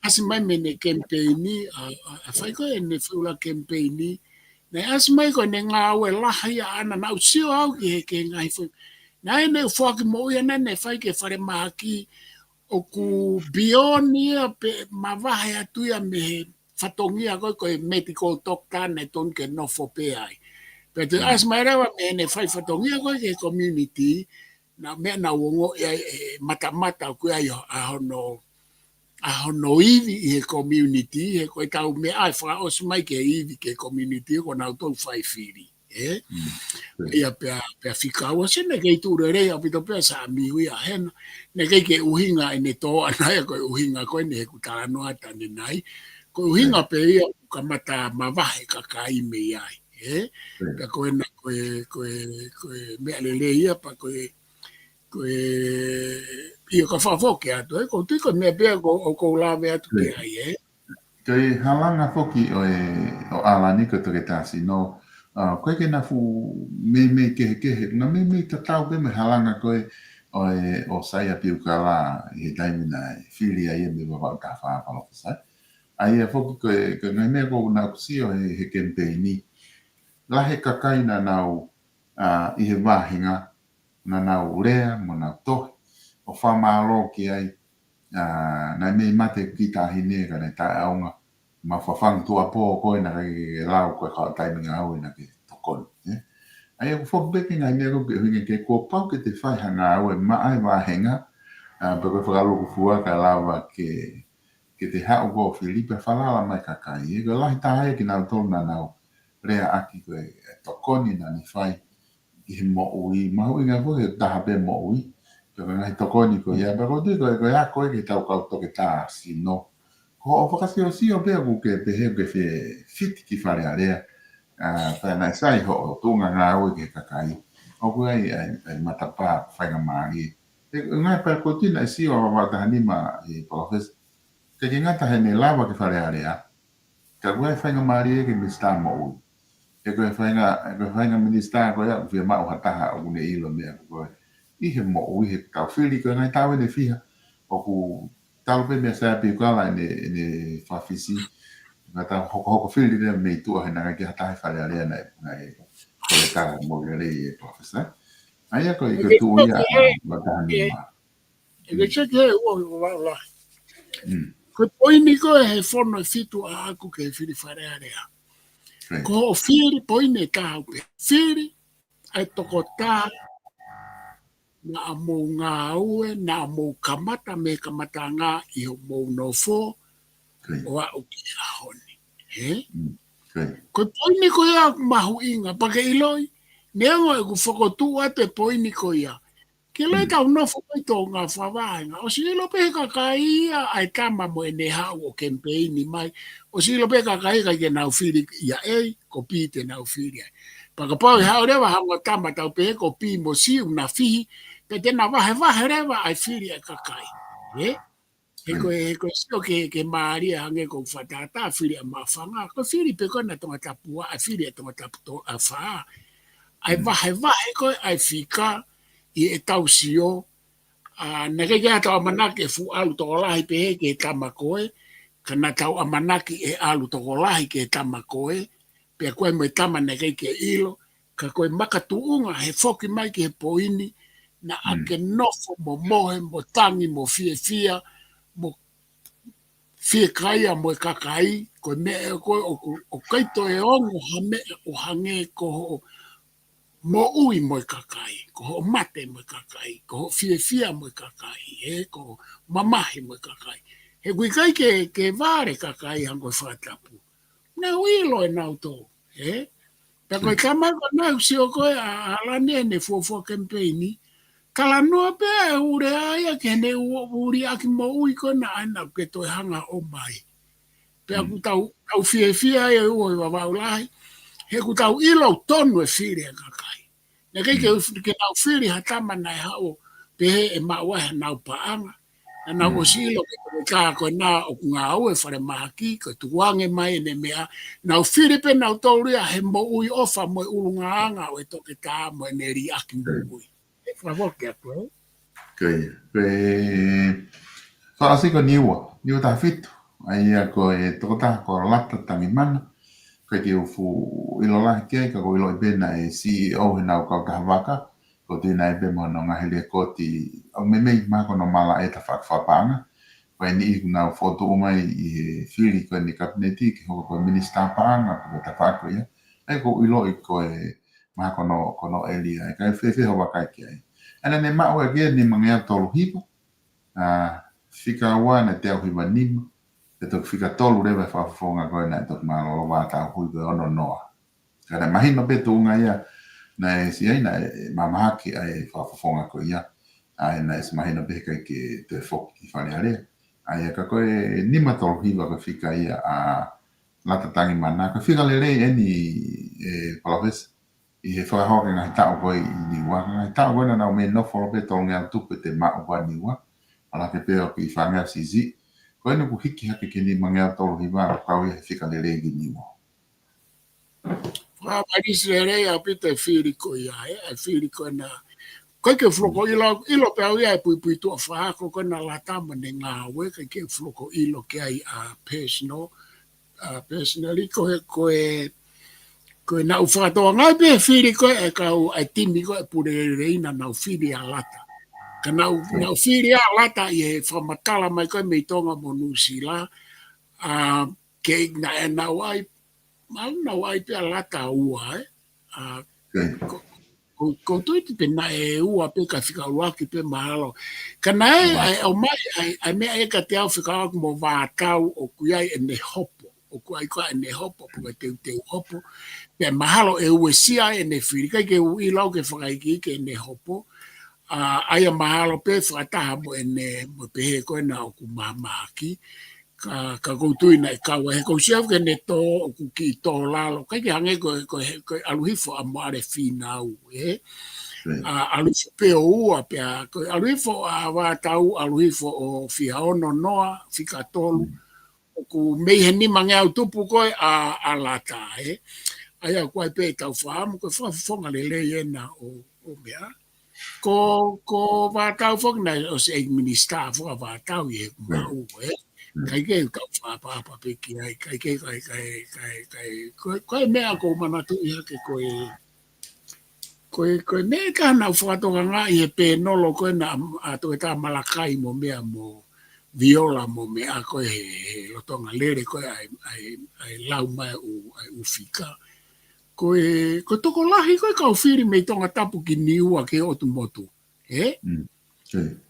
ʻasi mai mei heʻene kemipeini, ʻa, ʻa, ʻa fai ko ē ʻene fai ʻuluaki kemipeini, naʻe ʻasi mai ko ʻene ngāue lahi ʻaʻana, naʻa ku sio au ki he, ki he ngaahi fai. Naʻe ʻene foaki moʻui ʻaʻana naʻe fai ki he falemahaki, ʻoku beyond ia pe mavahe atu ia mei he fatongia ko ē, ko e medical doctor naʻe tonu ke nofo pē ai. Pea toe ʻasi mai leva mei heʻene fai fatongia ko ē ki he community, naʻa meʻa naʻa ku ongoʻi ai ʻe matamata ʻoku ʻi ai ʻa hono, ʻa hono ivi ʻi he community, he ko e tau meʻa ʻe fakaʻosi mai ki he ivi ki he community, ko ʻenau tau fai fili. ʻE? ʻIo, pea, pea fika ua sio naʻe kei tuʻu lelei ʻaupito pē ʻa Samiu ia hena. Naʻe ʻikai ke ʻuhinga ʻene tō ʻaʻana ia ko e ʻuhinga ko eni heʻeku talanoa atu ʻanenai. Ko e ʻuhinga pē ia ʻoku kamata mavahe kakai mei ai. ʻE? Pea ko ena ko e, ko e, ko e meʻa lelei ia pea ko e, ʻIo, ka fakafoki atu, ʻe, ʻoku ou tui ko e meʻa pē ia ʻoku ou lave atu ki ai, ʻe. Ko e halanga foki ʻo e, ʻo ʻAlani ko e toketā sino, ʻa, ʻoku ʻikai ke na fuʻu meimei kehekehe, na meimei tatau pē mo e halanga ko ē ʻo e, ʻo Saia Piukala ʻi he taimi naʻe fili ai ʻe ia mei Vavaʻu taha fā, Palōfesa. ʻA ia foki ko e, ko e ngaahi meʻa ʻoku ou sio he, he kemipeini. Lahi e kakai naʻa nau, ʻa, ʻi he vāhenga, naʻa nau lea, mo nau tohi, ʻo fakamālō ki ai, ʻa, naʻe mei mate ʻeku kiʻi taʻahine ka naʻe taʻeʻaonga, ma fafangu tuʻuapō ko ē naʻe ʻikai ke lau ko e kau taimi ngāue naʻa ke tokoni, ʻe. ʻA ia ʻoku foki pē ki he ngaahi meʻa ko ē ke ʻuhinga ke kuo pau ke te fai ha ngāue maʻa e vāhenga, ʻa, pea ko e fakalūkufua kae lava ke, ke te haʻu ʻo fili pea falala mai kakai, ʻe. Ko e lahi taha ia kinautolu naʻa nau leaʻaki ko e tokoni naʻa ne fai ki he moʻui, mahuʻinga ko e taha pē moʻui, pea ko e ngaahi tokoni ko ia, pea ʻoku ou tui ko e, ko e ako ē ki heʻetau kau toketā sino. Ko hoʻo fakasiosio pē ʻoku ke pehē ʻoku ke fie fiti ki Fale Alea, ʻa, pea naʻe sai hoʻo tuʻunga ngāue ki he kakai. ʻOku ʻi ai, ʻa e, ʻa e matapā faingamālie. ʻE, ngaahi pea ʻoku ou tui naʻe sio ʻa Vavaʻu taha nima ʻe Palōfesa. ʻIkai ke ngata heʻene lava ki Fale Alea, ka ko e faingamālie ki he Minisitā Moʻui. ʻE ko e fainga, ʻe ko e faingamālie ko ia ʻoku fiemaʻu ha taha ʻoku ne ʻilo meʻa ko ē ʻi he moʻui, he tau fili ko e ngaahi taʻu ʻe fiha, ʻoku talu pē meia Saia Piukala ʻene, ʻene fafisi, ngata hokohoko fili leva mei tuʻa he naʻe ʻikai ke ha taha ʻi Fale Alea naʻe, naʻe, ko e tala mo lelei ʻe Palōfesa. ʻA ia ko e, ko e tuʻu ia ʻa Vavaʻu taha nima. ʻE ke seke he ua ʻi Vavaʻu lahi. Mm. Ko e poini ko ē he fono ʻe fitu ʻaʻaku ki he fili Fale Alea. Ko hoʻo fili, poini ʻe taha pē. Fili ʻa e toketā naʻa mou ngāue, naʻa mou kamata mei he kamataʻanga ʻi hoʻomou nofo, ʻo aʻu ki he ʻaho ni. ʻE? Mm. Ko e poini ko ia ʻoku mahuʻinga, pea ke ʻiloʻi, neongo ʻeku fokotuʻu atu e poini ko ia. Ke loi tau nofo mai Tonga fakavāhenga. ʻOsi ʻilo pē he kakai ia ʻa e tama mo ʻene haʻu ʻo kemipeini mai. ʻOsi ʻilo pē he kakai ʻikai ke nau fili ia ʻe, ko P te nau fili ai. Pea kapau ʻe haʻu leva ha ongo tama tau pehē ko P mo C ʻoku na fihi, pea te na vahevahe leva ʻa e fili ʻa e kakai. ʻE? He ko e, he ko e sio ke, ke mālie hangē ko e fakatātā fili ʻa Mafanga, ko e fili pē ko ena Tongatapu ʻa, ʻa e fili ʻa Tongatapu tolu ʻa fā. ʻA e vahevahe ko ē ʻa e fika ʻi heʻetau sio, ʻa, naʻe ʻikai ke ʻi ai haʻatau ʻamanaki ʻe fuʻu ʻalu tokolahi pehē ki he tama ko ē, ka naʻa tau ʻamanaki ʻe ʻalu tokolahi ki he tama ko ē, pea ko e mo e tama naʻe ʻikai ke ʻilo, ka ko e makatuʻunga he foki mai ki he poini, naʻa ke nofo mo mohe, mo tangi, mo fiefia, mo fiekaia mo e kakai, ko e meʻa ko ē ʻoku, ʻoku ʻikai toe ongo ha meʻa ʻo hangē ko hoʻo moʻui mo e kakai, ko hoʻo mate mo e kakai, ko hoʻo fiefia mo e kakai, ʻe, ko hoʻo mamahi mo e kakai. He ʻoku ʻikai ke, ke vale kakai hangē ko e fakatapu. Nau ʻilo ʻe nautolu, ʻe? Pea ko e tama ko ena ʻoku sio ko ē ʻa, ʻa ʻAlani ʻene fuofua kemipeini. Talanoa pē ʻa e ʻū lea ia ki heʻene ʻū, ʻū liʻaki moʻui ko ena ʻa ena ʻoku ke toe hanga ʻo ʻomai. Pea ʻoku tau, tau fiefia ʻe ua ʻi Vavaʻu lahi. He ʻoku tau ʻilo ʻoku tonu e fili ʻa e kakai. Naʻe ʻikai ke, ke nau fili ha tama naʻe haʻu pehē ʻe maʻu ai hanau paʻanga. Naʻa nau ʻosi ʻilo ko e toketā ko ena ʻoku ngāue falemahaki, ko e tukuange mai ʻene meʻa. Nau fili pē nautolu ia he moʻui ʻofa mo e ʻulungaanga ʻo e toketā mo ʻene liʻaki moʻui. ʻE fakafoki atu, ʻe? Ko ia. Ko e fakaʻosi ko Niua, Niua taha fitu. ʻA ia ko e tokotaha ko Lata Tangimana. Ko e kiʻi fuʻu ʻilo lahi ki ai, ka ʻoku ou ʻiloʻi pē naʻe C E O heʻenau kautaha vaka, ʻoku ou tui naʻe pē mo hono ngaahi liʻekoti, ʻo meimei mahalo ko hono malaʻe tafaʻaki fakapaʻanga. Ko e niʻihi ʻoku nau fokotuʻu mai ʻi he fili ko eni kapineti ke hoko ko e minisitā paʻanga, ko e tafaʻaki ko ia. ʻA ia ʻoku ou ʻiloʻi ko e mahalo ko hono, ko hono ʻēlia, ʻe, ka ʻe fēfē hoʻo vakai ki ai. ʻA ia naʻa ne maʻu ʻaki e nimangeau tolu hiva, ʻa, fika ua naʻe teau hiva nima, pea toki fika tolu leva e fakafofonga ko ē naʻe toki mālōlō vātau hui ko e ono noa. Ka naʻe mahino pē tuʻunga ia naʻe ʻasi ai, naʻe mamahaki ai e fakafofonga ko ia. ʻA ia naʻe ʻosi mahino pē he ʻikai ke toe foki ki Fale Alea. ʻA ia ka ko e nima tolu hiva ko e fika ia ʻa Lata Tangimana, ko e fika lelei eni, ʻe, Palōfesa. ʻi he fakahoko e ngaahi taʻu ko ē ʻi Niua, ngaahi taʻu ko ē naʻa nau mei nofo ʻo pē tolungeau tupu ʻete maʻu ʻa Niua, ʻalu hake pē ʻo kiʻi fāngeau siʻisiʻi. Ko eni kuo hiki hake ki he nimangeau tolu hiva, kau ia he fika lelei ki Niua. Fakamālō lelei ʻaupito e fili ko ia, ē, ʻa e fili ko ena. ʻIkai ke fuʻu loko ʻilo, ʻilo pē au ia e puipuituʻa fakahoko ko ena ʻa Lata mo ʻene ngāue, ʻikai ke fuʻu loko ʻilo ki ai ʻa personal, ʻa personally, ko e, ko e, ko e naʻu fakatokangaʻi pē fili ko ē ʻa e kau, ʻa e timi ko ē Pule Lelei naʻa nau fili ʻa Lata. Ka naʻu, naʻu fili ʻa Lata ʻi he fakamatala mai ko ē mei Tonga mo Nuʻusila, ʻa, ke naʻe, naʻu ʻai, mahalo naʻu ʻai pē ʻa Lata ua, ē? ʻA, ko, ko, ko tui pē naʻe ua pē ka fika ʻuluaki pē mahalo. Ka naʻe, ʻa e, ʻomai, ʻa e, ʻa e meʻa ē kiate au fekauʻaki mo Vātau ʻoku ʻi ai ʻene hopo. ʻOku ʻi ai ko ē ʻene hopo, pe ko e teuteu hopo. Pea mahalo ʻe uesia ʻene fili, ʻikai ke u ʻilo au ke fakaikiiki ʻene hopo. ʻA, ʻa ia mahalo pē fakataha mo ʻene, mo e pehē ko ena ʻoku mahamahaki. Ka, ka ʻoku ou tui naʻe kau ai, he ʻoku ou sio au ki heʻene tō, ʻoku kiʻi tō lalo, ʻikai ke hangē ko e, ko e, ko e ʻalu hifo ʻa Moʻale Fīnau, ē? ʻA, ʻalu hifo pē ʻo ua pea, ko e ʻalu hifo ʻa Vātau, ʻalu hifo ʻo fika ono noa, fika tolu, ʻoku mei he nimangeau tupu ko ē ʻa, ʻa Lata, ē? ʻA ia ʻoku ʻi ai pē ʻetau fakaʻamu, ko e fakafofonga lelei ena ʻo, ʻo meʻa. Ko, ko Vātau foki naʻe ʻosi ʻeiki minisitā foki ʻa Vātau ʻi heʻeku maʻu, ē. ʻIkai ke u tau fakaʻapaʻapa pē ki ai, ʻikai ke, ʻikai, ʻikai, ʻikai, ʻikai, ko e, ko e meʻa ʻoku ou manatuʻi hake ko e, ko e, ko e meʻa ka naʻu fakatokangaʻi he pēnolo ko ena ʻa, ʻa Toketā Malakai mo meʻa mo Viola mo meʻa ko ē he, he lolotonga lele ko ē ʻa e, ʻa e, ʻa e lau mai ʻa e ʻū, ʻa e ʻū fika. Ko e, ko e tokolahi ko ē kau fili mei Tongatapu ki Niua ki he ʻotu motu. Ē?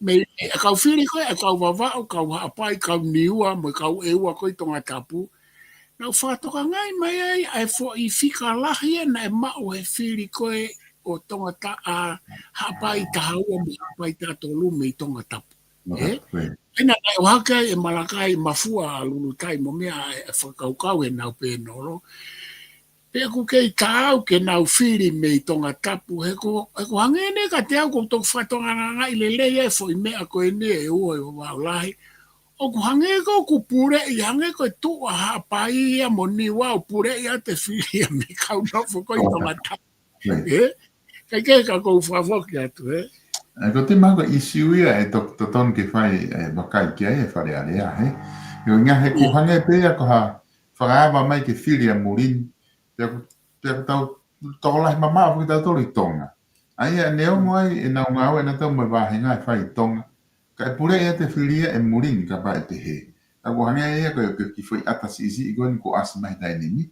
Mei, ʻa e kau fili ko ē, ʻa e kau Vavaʻu, kau Haʻapai, kau Niua, mo e kau ʻEua ko ē ʻi Tongatapu. Naʻu fakatokangaʻi mai ai, ʻa e foʻi fika lahi ē naʻe maʻu he fili ko ē ʻo Tongatapu, ʻa Haʻapai taha ua mo Haʻapai taha tolu mei Tongatapu. Ē? ʻA ia naʻe ʻohake ai ʻe Malakai, Mafua, Lulutai mo meʻa ʻa e fakakaukau ʻenau pēnolo. Pea ʻoku kei taau ke nau fili mei Tongatapu, he ko, he ʻoku hangē eni kiate au ʻoku ou toki fakatokangaʻi lelei e foʻi meʻa ko eni ʻe ua ʻi Vavaʻu lahi. ʻOku hangē ko ē ʻoku puleʻi, hangē ko e tuʻu ʻa Haʻapai ia mo Niua ʻo puleʻi ʻa e fili ia mei he kau nofo ko ē ʻi Tongatapu. Ē? ʻIkai ke ka ʻoku ou fakafoki atu, ē? ʻA ia ko e timi ko e ʻīsiu ia ʻe to-, totonu ke fai e vakai ki ai e Fale Alea, ē? ʻUhinga he ʻoku hangē pē ia ko ha fakaava mai ke fili ʻa Mulini. Pea ʻoku, pea ʻoku tau tokolahi mamaʻo foki tautolu ʻi Tonga. ʻA ia neongo ai ʻenau ngāue ʻanautolu mo e vāhenga ʻe fai ʻi Tonga, ka ʻe puleʻi ʻa e fili ia ʻe Mulini kapau ʻe pehē. Ka ʻoku hangē ia ko e, ko e kiʻi foʻi ʻata siʻisiʻi ko eni kuo ʻasi mai he taimi ni.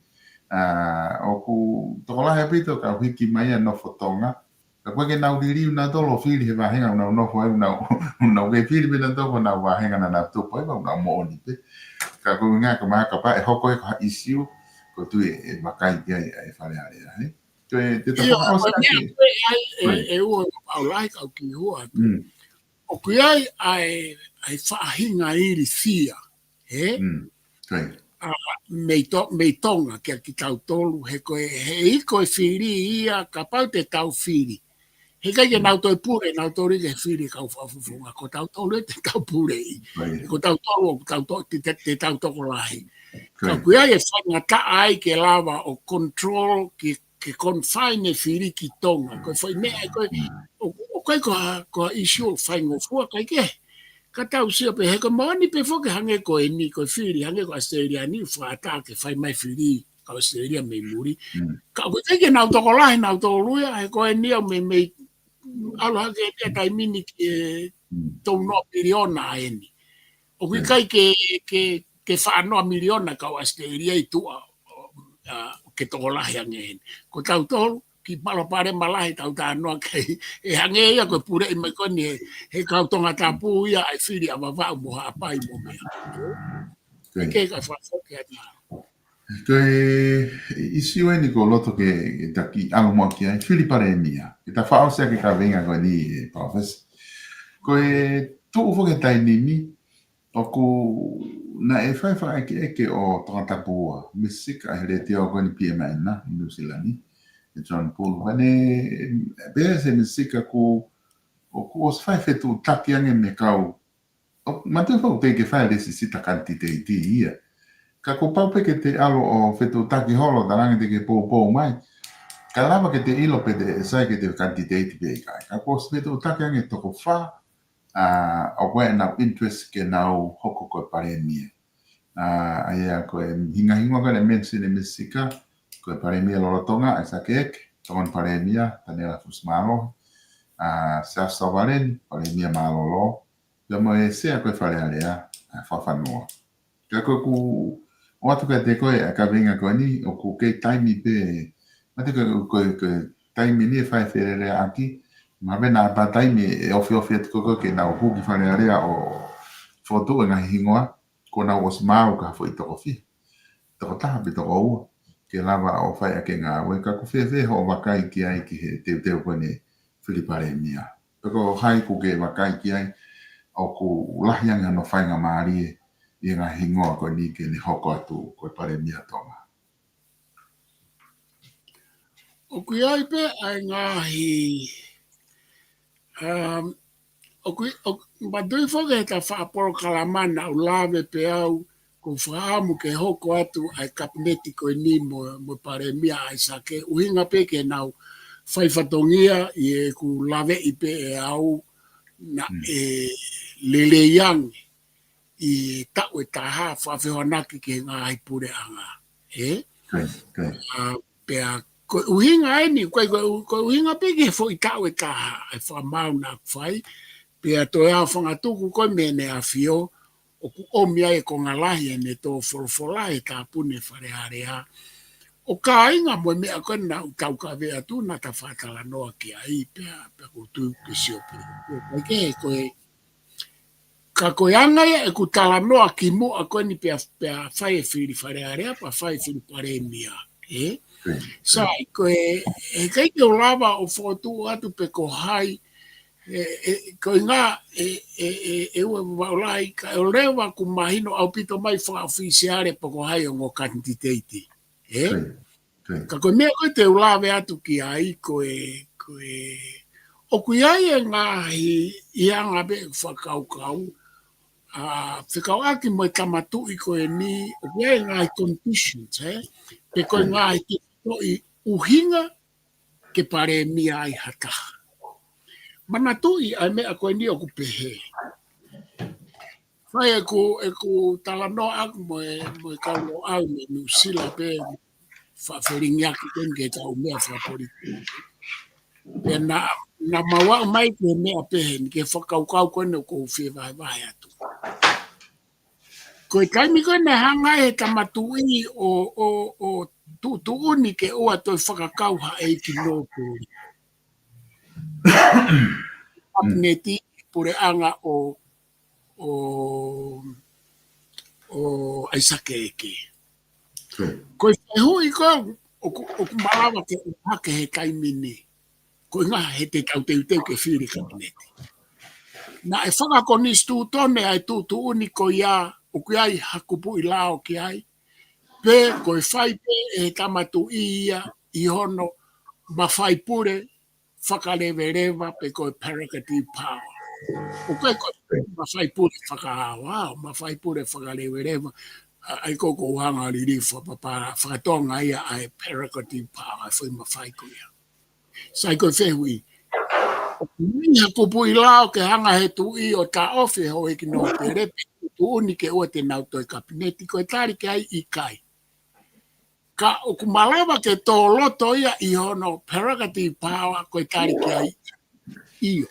ʻA, ʻoku tokolahi ʻaupito kau hiki mai ʻa e nofo Tonga. Ka ʻoku ʻikai ke nau liliu nautolu ʻo fili he vāhenga ʻoku nau nofo ai, ʻoku nau, ʻoku nau kei fili pē nautolu ko honau vāhenga naʻa nau tupu ai, ʻoku nau moʻoni pē. Ka ko e ʻuhinga ko e mahalo kapau ʻe hoko ia ko ha ʻīsiu, ʻoku ou tui ʻe vakai ki ai ʻa e Fale Alea, ē? Ko e, te ta fakaʻosi ʻaki. ʻE, ʻe ua ʻo Paula ai kau kiʻi hua atu. ʻOku ʻi ai ʻa e, ʻa e faʻahinga ilifia, ē? ʻA, mei To-, mei Tonga kia kitautolu, he ko e, he ʻi ko e fili ia, kapau te tau fili. He ʻikai ke nau toe pule, nau toe lī ke fili kau fakafofonga, ko tautolu ē te tau puleʻi. Ko tautolu ʻoku tau to-, te, te, te tau tokolahi. Ka ʻoku ʻi ai e faingataʻa ai ke lava ʻo control, ke, ke confine e fili ki Tonga. Ko e foʻi meʻa ko ē, ʻo, ʻoku ʻikai ko ha, ko ha ʻīsiu ʻoku faingofua, ʻikai ke. Ka tau sio pē he ko e moʻoni pē foki hangē ko eni, ko e fili hangē ko ʻAositelēlia ni, fakaʻatā ke fai mai fili ʻa ʻAositelēlia mei muli. Ka ʻoku ʻikai ke nau tokolahi nautolu ia, he ko eni ʻoku mei, mei ʻalu hake eni ʻa e taimi ni ki he tolu noa miliona ʻa eni. ʻOku ʻikai ke, ke, ke fā noa miliona kau ʻAositelēlia ʻi tuʻa, ʻa, ke tokolahi ange eni. Ko tautolu, kiʻi palopalema lahi ʻetau talanoa ki ai, ʻe hangē ia ko e puleʻi mai ko eni he, he kau Tongatapu ia ʻa e fili ʻa Vavaʻu mo Haʻapai mo meʻa. Ke ka fakafoki atu. Ko e ʻīsiu eni ʻoku ou loto ke, ke ta kiʻi ʻalu muʻa ki ai, fili palēmia. Ke ta fakaʻosi ʻaki e kaveinga ko eni ē Palōfesa. Ko e tuʻu foki he taimi ni, ʻoku naʻe fai fakaʻekeʻeke ʻo Tongatapu ua, mei Sika he letiō ko eni P M N ʻi Nuʻusila ni. ʻe John Pulu. Pane, pea se Misika ʻoku, ʻoku ʻosi fai fetuʻutaki ange mei he kau. ʻO, mātuʻaki ʻoku teʻeki ke fai lesisita kanititeiti ia. Ka kuo pau pē ke te ʻalu ʻo fetuʻutaki holo, talaange te ke poupou mai. Ka lava ke te ʻilo pe te sai ke te kanititeiti pe ʻikai. Ka kuo ʻosi fetuʻutaki ange toko fā, ʻa, ʻoku ʻi ai ʻenau interest ke nau hoko ko e palēmia. ʻA, ʻa ia ko e hingoa ko ē naʻe mention ʻe Misika, ko e palēmia lolotonga, ʻAisake ʻEke, tokoni palēmia, Taniela Fusimālohi, ʻa, Siaosi Sovaleni, palēmia mālōlō, pea mo e sea ko ē Fale Alea, ʻa, Fakafanua. Ka ko ʻeku ʻoatu kiate koe ʻa e kaveinga ko eni, ʻoku kei taimi pē, mātuʻaki ko, ko, ko e taimi ni ʻe fai feleleaʻaki, mahalo pē naʻa pā taimi ʻe ofiofi atu ko ē ke nau hū ki Fale Alea ʻo fokotuʻu e ngaahi hingoa, kuo nau ʻosi maau ka foʻi toko fiha, toko taha pe toko ua, ke lava ʻo fai ʻaki e ngāue. Ka ʻoku fēfē hoʻo vakai ki ai ki he teuteu ko eni fili palēmia? Pe ko hai ʻoku ke vakai ki ai ʻoku lahi ange hono faingamālie ʻi he ngaahi hingoa ko eni ke ne hoko atu ko e palēmia Tonga? ʻOku ʻi ai pē ʻa e ngaahi, um, ʻoku, ʻoku mātuʻaki foki he ta faʻa polokalama naʻa ku lave pē au, ʻoku ou fakaʻamu ke hoko atu ʻa e kapineti ko eni mo, mo e palēmia ʻAisake, ʻuhinga pē ke nau fai fatongia ʻi heʻeku laveʻi pē ʻe au naʻe lelei ange ʻi he taʻu ʻe taha fakafehoanaki ki he ngaahi puleʻanga. ʻE? Kai, kai. ʻA, pea ko e ʻuhinga eni, ko e, ko e, ko e ʻuhinga pē ki he foʻi taʻu ʻe taha, ʻa e fakamaau naʻa ku fai, pea toe ʻa e fanga tuku ko ē mei he ʻEne ʻAfio, ʻoku ʻomi ai e konga lahi ʻene tō folofola he tāpuni Fale Alea. ʻO kāinga mo e meʻa ko ē naʻa ku taukaveʻi atu naʻa ta faʻa talanoa ki ai pea, pea ʻoku ou tui ke sio pē. Ko e, ko e, ka ko e anga ia ʻeku talanoa kimuʻa ko eni pea, pea fai e fili Fale Alea, pea fai e fili palēmia. ʻE? Sai, ko e, ʻe ʻikai ke u lava ʻo fokotuʻu atu pe ko hai, ʻe, ʻe, ko e ngaahi, ʻe, ʻe, ʻe, ʻe ua vavaʻu lahi, ka ʻe ʻoleva ʻoku mahino ʻaupito mai fakaʻofisiale pe ko hai ongo kanititeiti. ʻE? Ka ko e meʻa ko ē te u lave atu ki ai ko e, ko e, ʻoku ʻi ai e ngaahi ʻi he anga pē ʻeku fakakaukau, ʻa, fekauʻaki mo e Tama Tuʻi ko eni, ʻoku ʻi ai e ngaahi conditions, ʻe? Pe ko e ngaahi tefitoʻi ʻuhinga ke palēmia ai ha taha. Manatuʻi ʻa e meʻa ko eni ʻoku pehē. Fai ʻeku, ʻeku talanoa ʻaku mo e, mo e kau Loʻau mei Nuʻusila pē, faʻa felingiaki ko eni ki he kau meʻa fakapolitiki. Pea naʻa, naʻa mau aʻu mai ki he meʻa pehē ni, ki he fakakaukau ko eni ʻoku ou fie vahevahe atu. Ko e taimi ko ē naʻe hanga ai he Tama Tuʻi ʻo, ʻo, ʻo tuʻutuʻuni ke ʻoua toe fakakau ha ʻeiki nōpele. Kapineti puleʻanga ʻo, ʻo, ʻo ʻAisake ʻEke. Ko e fehuʻi ko ē ʻoku, ʻoku malava ke ʻohake he taimi ni, ko e ʻuhinga he te tau teuteu ke fili kapineti. Naʻe fakakonisitūtone ʻa e tuʻutuʻuni ko ia, ʻoku ʻi ai ha kupuʻi lao ki ai, pe ko e fai pē ʻe he Tama Tuʻi ia ʻi hono mafai pule fakaleveleva pe ko e prerogative power. ʻOku ʻikai ko e mafai pule fakaʻaoʻao, mafai pule fakaleveleva, ʻa, ʻa ia ko ē ʻoku ou hanga ʻo liliu fakapapālangi, fakatonga ia ʻa e prerogative power, ʻa e foʻi mafai ko ia. Sai, ko e fehuʻi. ʻOku ʻi ai ha kupuʻi lao ke hanga he Tuʻi ʻo taʻofi e houʻeiki nōpele pe tuʻutuʻuni ke ʻoua te nau toe kapineti, ko e tali ki ai ʻikai. Ka ʻoku malava ke tō loto ia ʻi hono prerogative power, ko e tali ki ai ʻio.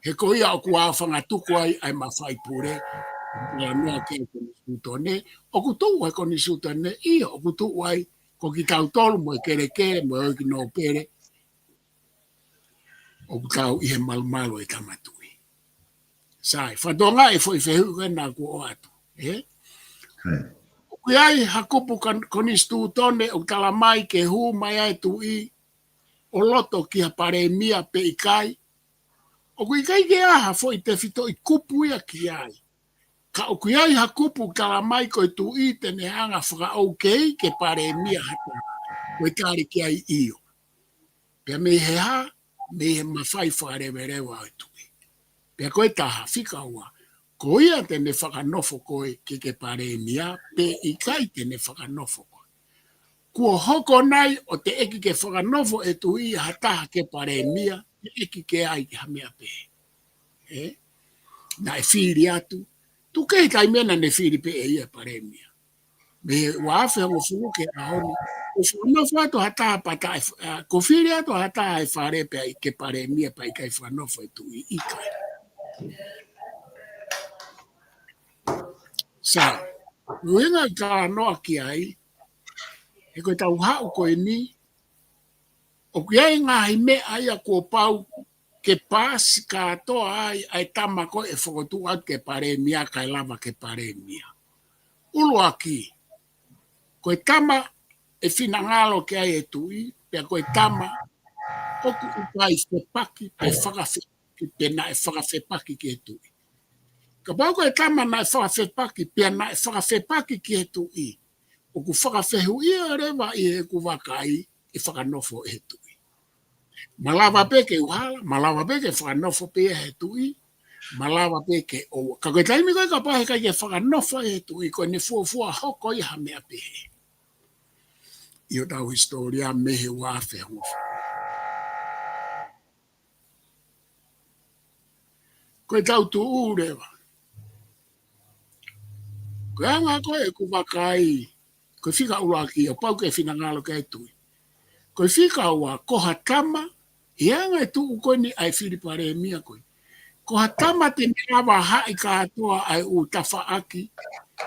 He ko ia ʻoku ʻaofangatuku ai ʻa e mafai pule, ʻa e meʻa ki he konisitūtone, ʻoku tuʻu he konisitūtone, ʻio, ʻoku tuʻu ai, ko kitautolu mo e kelekele, mo e houʻeiki nōpele, ʻoku tau ʻi he malumalu ʻo e Tama Tuʻi. Sai, fakatonga e foʻi fehuʻi ko ē naʻa ku ʻoatu, ʻe? ʻOku ʻi ai ha kupu kan-, konisitūtone ʻoku tala mai ke hū mai ai e Tuʻi ʻo loto ki ha palēmia pe ʻikai. ʻOku ʻikai ke ʻi ai ha foʻi tefitoʻi kupu ia ki ai. Ka ʻoku ʻi ai ha kupu ʻoku tala mai ko e tuʻi te ne hanga ʻo faka-OK ki he palēmia ha taha. Ko e tali ki ai ʻio. Pea mei he hā, mei he mafai fakaleveleva ʻo e tuʻi. Pea ko e taha, fika ua, ko ia te ne fakanofo koe ke ke palēmia, pe ʻikai te ne fakanofo koe. Kuo hoko nai ʻo teʻeki ke fakanofo ʻe he tuʻi ha taha ke palēmia, teʻeki ke ʻi ai ha meʻa pehē. Ē? Naʻe fili atu. Tuku kehe, taimi ʻe niʻihi naʻe fili pē ʻe ia e palēmia. Mei he ua afe hongofulu ki he ʻaho ni. Kuo fakanofo atu ha taha pea taʻe, ʻa, kuo fili atu ha taha he fale pea ʻikai ke palēmia pea ʻikai fakanofo ʻe he tuʻi, ʻikai. Sai, ʻuhinga ʻeku talanoa ki ai, he ko ʻetau haʻu ko eni, ʻoku ʻi ai e ngaahi meʻa ia kuo pau ke paasi kātoa ai ʻa e tama ko ē ʻe fokotuʻu atu ke palēmia kae lava ke palēmia. ʻUluaki, ko e tama ʻe finangalo ki ai e tuʻi, pea ko e tama ʻoku ʻikai fepaki, pe fakafepaki, pe naʻe fakafepaki ki he tuʻi. Kapau ko e tama naʻe fakafepaki, pea naʻe fakafepaki ki he tuʻi, ʻoku fakafehuʻia leva ʻi heʻeku vakai ʻe fakanofo ʻe he tuʻi. Malava pē ke u hala, malava pē ke fakanofo pē ia ʻe he tuʻi, malava pē ke ʻoua. Ka ko e taimi ko ē kapau he ʻikai ke fakanofo ʻe he tuʻi, ko ʻene fuofua hoko ia ha meʻa pehē ʻi hotau hisitōlia mei he ua afe hongofulu. Ko ʻetau tuʻu leva. Ko e anga ko ē ʻeku vakai, ko e fika ʻuluaki ʻoku pau ke finangalo ki ai e tuʻi. Ko e fika ua, ko ha tama, ʻi he anga e tuʻu ko eni ʻa e fili palēmia ko ē, ko ha tama te ne lava haʻi kātoa ʻa e ʻū tafaʻaki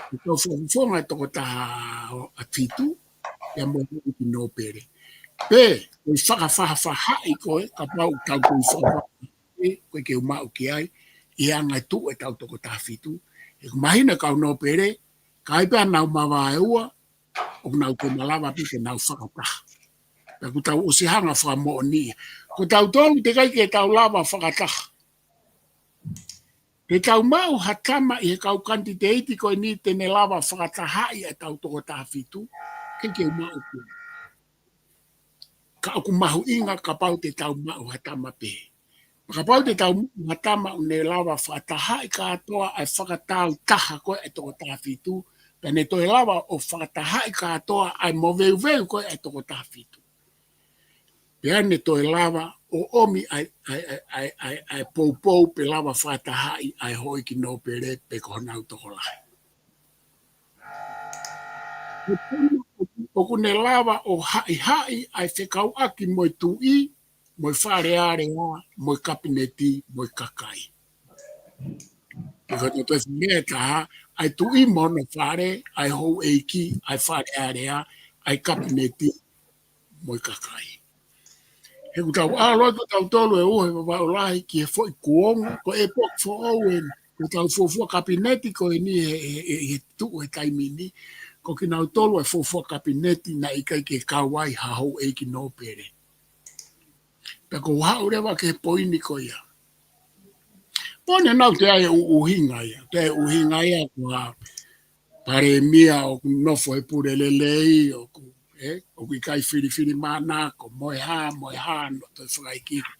ʻo e kau fakafofonga ʻe toko taha fitu, pea mo e houʻeiki nōpele. Pe, ko e fakafaʻafaʻahi ko ē, kapau ʻoku tau kei fakafaʻafaʻahi, ko e ke u maʻu ki ai, ʻi he anga e tuʻu ʻetau toko taha fitu. He ʻoku mahino e kau nōpele, ka ʻi ai pē haʻanau mavaeua, ʻoku nau kei malava pē ke nau fakataha. Pea ʻoku tau ʻosi hanga ʻo fakamoʻoni ia. Ko tautolu teʻeki ai ke tau lava fakataha. Te tau maʻu ha tama ʻi he kau kanititeiti ko eni te ne lava fakatahaʻi ʻetau toko taha fitu, ke ke maʻu pē. Ka ʻoku mahuʻinga kapau te tau maʻu ha tama pē. Kapau te tau maʻu ha tama ʻoku ne lava fakatahaʻi kātoa ʻa e fakatau taha ko ē ʻa e toko taha fitu, pea ne toe lava ʻo fakatahaʻi kātoa ʻa e moveuveu ko ē ʻa e toko taha fitu. Pea ne toe lava ʻo ʻomi ʻa e, ʻa e, ʻa e, ʻa e, ʻa e, ʻa e poupou pe lava fakatahaʻi ʻa e houʻeiki nōpele pe ko honau tokolahi. ʻOku ne lava ʻo haʻihaʻi ʻa e fekauʻaki mo e tuʻi, mo e Fale Alea, mo e kapineti, mo e kakai. Pea ko e toe fale ʻe taha, ʻa e tuʻi mo hono fale, ʻa e houʻeiki, ʻa e Fale Alea, ʻa e kapineti, mo e kakai. He ʻoku tau ʻalu atu tautolu ʻe ua he Vavaʻu Lahi ki he foʻi kuonga, ko e ʻepoki foʻou eni, ko ʻetau fuofua kapineti ko eni he, he, he, he tuʻu he taimi ni, ko kinautolu e fuofua kapineti naʻe ʻikai ke kau ai ha houʻeiki nōpele. Pea ʻoku ou haʻu leva ki he poini ko ia. Pea ʻoku nau toe ʻai e ʻuhinga ia, toe ʻuhinga ia ko ha palēmia ʻoku nofo he pule lelei, ʻoku, ē, ʻoku ʻikai filifilimānako, mo e hā, mo e hā, nau toe fakaikiiki.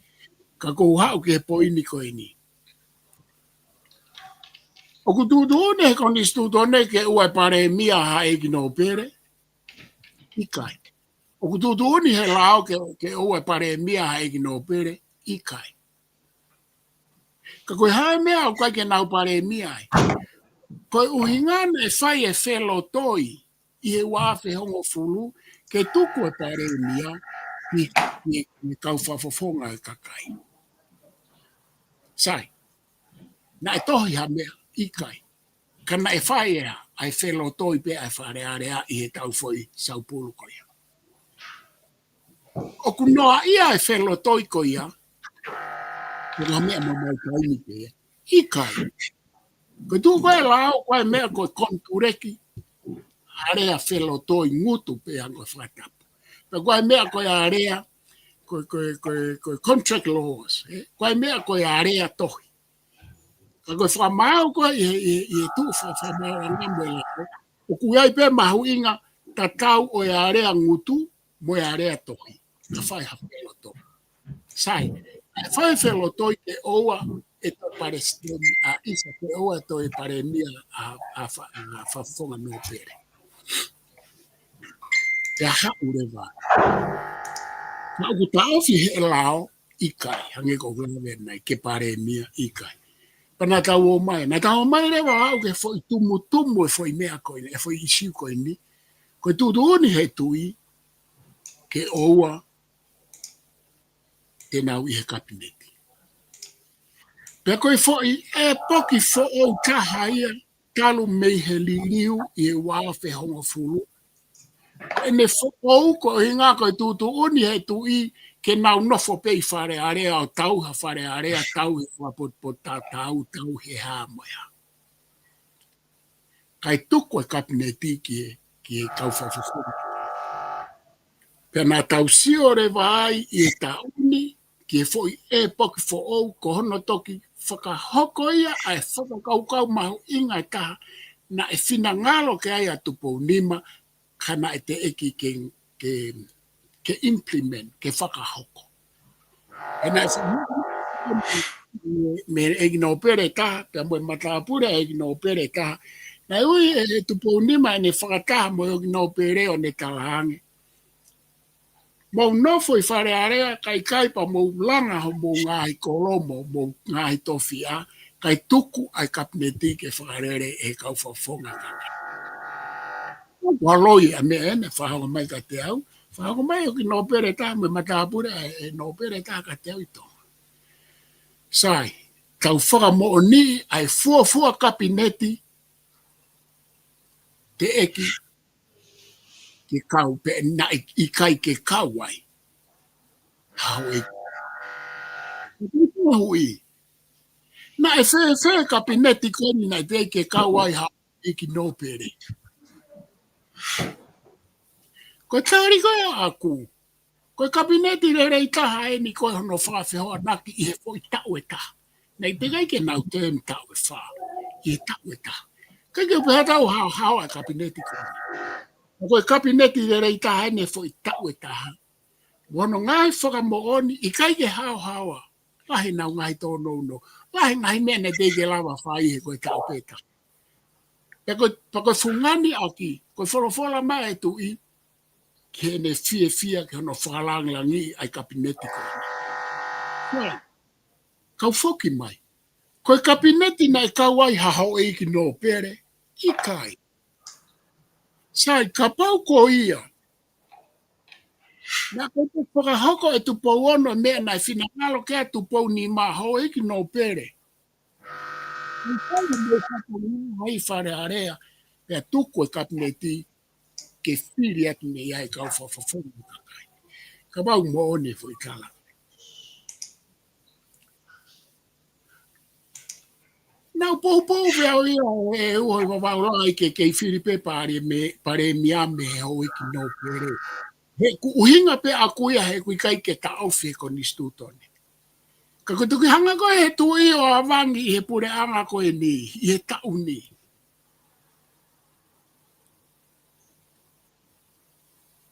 Ka ʻoku ou haʻu ki he poini ko eni. ʻOku tuʻutuʻuni he konisitūtone ke ʻoua ʻe palēmia ha houʻeiki nōpele? ʻIkai. ʻOku tuʻutuʻuni he lao ke, ke ʻoua ʻe palēmia ha houʻeiki nōpele? ʻIkai. Ka ko e hā e meʻa ʻoku ʻikai ke nau palēmia ai? Ko e ʻuhinga naʻe fai e felotoi ʻi he ua afe hongofulu ke tuku e palēmia ki, ki, ki he kau fakafofonga ʻo e kakai. Sai, naʻe tohi ha meʻa? ʻIkai. Ka naʻe fai ʻe ha, ʻa e felotoi pē ʻa e Fale Alea ʻi heʻetau foʻi saupulu ko ia. ʻOku noaʻia e felotoi ko ia ko ha meʻa maumau taimi pē ia? ʻIkai. Ko e tuʻu ko ē e lao, ko e meʻa ko e konituleki alea felotoi ngutu pē ange fakatapu. Pea ko e meʻa ko e alea, ko e, ko e, ko e, ko e contract laws, ē? Ko e meʻa ko e alea tohi. Ka ko e fakamaau ko ē ʻi he, ʻi he, ʻi he tuʻu fa-, fakamaauʻanga mo e lao, ʻoku ʻi ai pē mahuʻinga tatau ʻo e alea ngutu mo e alea tohi. Ka fai ha felotoi. Sai, fai felotoi ke ʻoua ʻe toe palesiteni ʻa ʻIsa, ke ʻoua ʻe toe palēmia ʻa, ʻa fa-, ʻa Fakafofonga Nōpele. Pea haʻu leva. Ka ʻoku taʻofi he lao, ʻikai, hangē ko ʻeku lave ʻanenai, ke palēmia, ʻikai. Pea naʻa tau ō mai, naʻa tau ō mai leva ʻo aʻu ki he foʻi tumutumu e foʻi meʻa ko eni, e foʻi ʻīsiu ko eni. Ko e tuʻutuʻuni he tuʻi, ke ʻoua te nau ʻi he kapineti. Pea ko e foʻi ʻepoki foʻou taha ia, talu mei he liliu ʻi he ua afe hongofulu. ʻEne foʻou ko e ʻuhinga ko e tuʻutuʻuni he tuʻi ke nau nofo pē ʻi Fale Alea ʻo tauhi ha Fale Alea, tauhi he fakapotopoto tatau, tauhi he hā mo e hā. Kae tuku e kapineti ki he, ki he kau fakafofonga. Pea naʻa tau sio leva ai ʻi he taʻu ni, ki he foʻi ʻepoki foʻou ko hono toki fakahoko ia ʻa e fakakaukau mahuʻinga ʻe taha naʻe finangalo ki ai ʻa Tupou Nima, ka naʻe teʻeki ke, ke, ke implement, ke fakahoko. He naʻe fakahoko mei he ʻEiki Nōpele ʻe taha, pea mo e matāpule ʻa e ʻEiki Nōpele ʻe taha. Naʻe ui ʻe, ʻe Tupou Nima ʻene fakataha mo e ʻEiki Nōpele ʻo ne talaange: Mou nofo ʻi Fale Alea, kae ʻikai pea mou langa homou ngaahi kolo mo homou ngaahi tofiʻa, kae tuku ʻa e kapineti ke fakalele ʻe he kau fakafofonga. Kuo loi ʻa e meʻa eni, fakahoko mai kiate au, fakahoko mai ʻe he ʻEiki Nōpele ʻe taha mo e matāpule ʻa e, ʻe Nōpele ʻe taha kiate au ʻi Tonga. Sai, tau fakamoʻoniʻi ʻa e fuofua kapineti teʻeki ke kau pe naʻe ʻikai ke kau ai ha houʻeiki. Ko e hui, naʻe fēfē kapineti ko eni naʻe teʻeki ke kau ai ha houʻeiki nōpele? Ko e tali ko ē ʻaʻaku, ko e kapineti lelei taha eni ko ē hono fakafehoanaki ʻi he foʻi taʻu ʻe taha. Naʻe teʻeki ai ke nau temi taʻu ʻe fā, ʻi he taʻu ʻe taha. ʻIkai ke u pehē ʻe au haohaoa e kapineti ko eni. Ko e kapineti lelei taha eni he foʻi taʻu ʻe taha. Mo hono ngaahi fakamoʻoni, ʻikai ke haohaoa. Lahi ʻenau ngaahi tōnounou. Lahi e ngaahi meʻa naʻe teʻeki ke lava fai he ko e taʻu pē taha. Pea ko, pea ko e fungani ʻaki, ko e folofola mai e tuʻi, ke ne fiefia ki hono fakalāngilangiʻi ʻa e kapineti ko eni. Sai, kau foki mai. Ko e kapineti naʻe kau ai ha houʻeiki nōpele? ʻIkai. Sai, kapau ko ia, naʻe ʻikai ke fakahoko ʻe Tupou Ono e meʻa naʻe finangalo ki ai ʻa Tupou Nima, houʻeiki nōpele, ʻikai ke mou fatongia ʻi Fale Alea, pea tuku e kapineti ke fili atu mei ai e kau fakafofonga ʻo e kakai. Kapau moʻoni e foʻi tala. Naʻa ku poupou pē au ia ʻe ʻOhoivavau Laʻā ke kei fili pē palēmia, palēmia mei he houʻeiki nōpele. He ko e ʻuhinga pē ʻaʻaku ia he ʻoku ʻikai ke taʻofi ʻe he konisitūtone. Ka ko e toki hanga ko ē ʻe he tuʻi ʻo avangi ʻi he puleʻanga ko eni, ʻi he taʻu ni.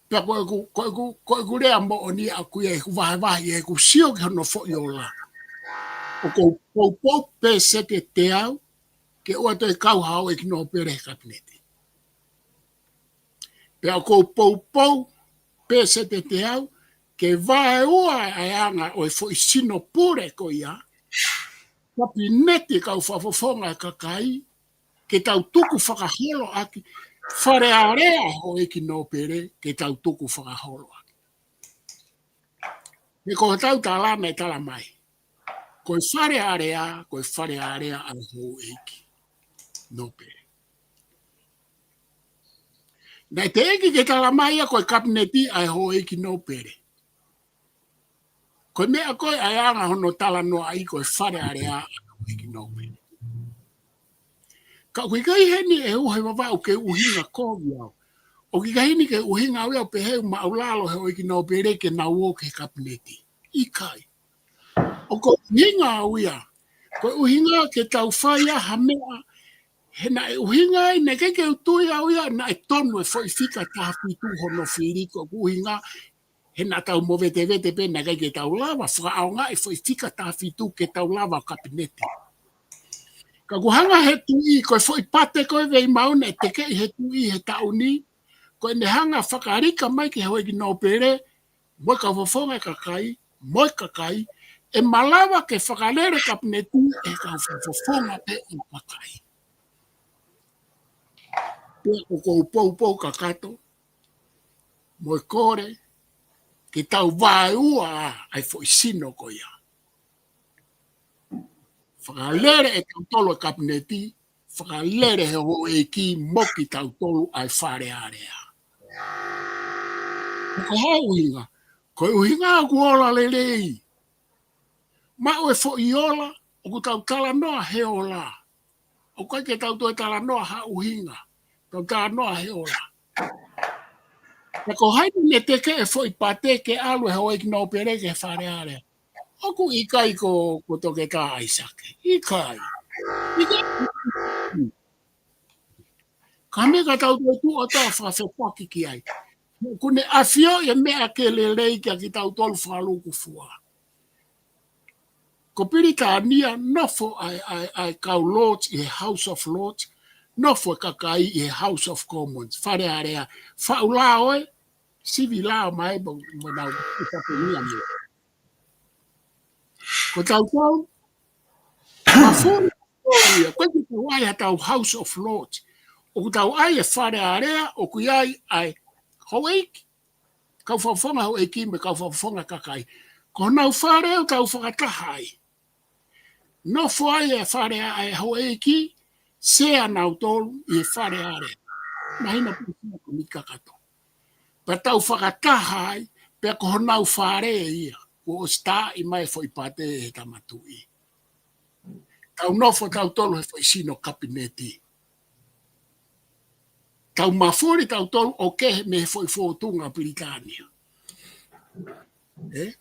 Pea ko ʻeku, ko ʻeku, ko ʻeku lea moʻoni ʻaʻaku ia ʻi heʻeku vahevahe, ʻi heʻeku sio ki hono foʻi ola. ʻOku ou poupou pē sete teau, ke ʻoua toe kau ha houʻeiki nōpele he kapineti. Pea ʻoku ou poupou pē sete teau, ke vaeua ʻa e anga ʻo e foʻi sino pule ko ia, kapineti e kau fakafofonga ʻo e kakai, ke tau tuku fakaholo ʻaki, Fale Alea ʻa e houʻeiki nōpele, ke tau tuku fakaholo ʻaki. He ko hotau tala naʻe tala mai, ko e Fale Alea, ko e Fale Alea ʻa e houʻeiki nōpele. Naʻe teʻeki ke tala mai ia ko e kapineti ʻa e houʻeiki nōpele. Ko e meʻa ko ē ʻa e anga hono talanoaʻi ko e Fale Alea ʻa e houʻeiki nōpele. Ka ʻoku ʻikai heni ʻe ʻOhoivavau ke u ʻuhinga kovi au. ʻOku ʻikai heni ke u ʻuhinga au ia ʻo pehē ʻoku māʻulalo he houʻeiki nōpele ke nau ō ki he kapineti. ʻIkai. ʻOku ou ʻuhinga au ia Ko e ʻuhinga ke tau fai ʻa ha meʻa, he naʻe ʻuhinga ai, naʻe ʻikai ke u tui au ia naʻe tonu e foʻi fika taha fitu hono fili, ko e ʻuhinga he naʻa tau movetevete pē, naʻe ʻikai ke tau lava fakaʻaongaʻi e foʻi fika taha fitu ke tau lava ʻo kapineti. Ka ʻoku hanga he Tuʻi, ko e foʻi pate ko ē Veimau naʻe tekeʻi he Tuʻi he taʻu ni, ko ʻene hanga fakalika mai ki he houʻeiki nōpele, mo e kau fakafofonga e kakai, mo e kakai, ʻe malava ke fakalele kapineti ʻe he kau fakafofonga pē ʻo e kakai. Pea ʻoku ou poupou kakato, mo e kole, ke tau vaeua ʻa e foʻi sino ko ia. Fakalele ʻe tautolu e kapineti, fakalele he houʻeiki mo kitautolu ʻa e Fale Alea. Ko e hā e ʻuhinga? Ko e ʻuhinga ʻoku ola lelei. Maʻu e foʻi ola, ʻoku tau talanoa he ola. ʻOku ʻikai ke tau toe talanoa ha ʻuhinga. Tau talanoa he ola. Ka ko hai naʻe tekeʻi e foʻi pate ke ʻalu e houʻeiki nōpele ki he Fale Alea? ʻOku ʻikai ko, ko Toketā ʻAisake. ʻIkai. ʻIkai. Ka meʻa ka tau toe tuʻu ʻo tau fakafepaki ki ai. ʻOku ne ʻafioʻi e meʻa ke lelei kia kitautolu fakalūkufua. Ko Pilitānia, nofo ʻa e, ʻa e, ʻa e kau Lords ʻi he House of Lords, nofo e kakai ʻi he House of Commons, Fale Alea, faʻu lao ē, sivi lao mai mo, mo nau ʻi Sapania mo. Ko tautolu, mafuli ia, ko e ʻikai ke tau ʻai ha tau House of Lords, ʻoku tau ʻai e Fale Alea, ʻoku ʻi ai ʻa e houʻeiki, kau fakafofonga houʻeiki mo e kau fakafofonga kakai. Ko honau fale ʻoku tau fakataha ai. Nofo ai e Fale ʻa e houʻeiki, sea nautolu ʻi he Fale Alea. Mahino pē ʻa e kōmiti kakato. Pea tau fakataha ai, pea ko honau fale ia, kuo ʻosi taaʻi mai e foʻi pate ʻe he Tama Tuʻi. Tau nofo tautolu he foʻi sino kapineti. Tau mafuli tautolu ʻo kehe mei he foʻi fōtunga Pilitānia. ʻE?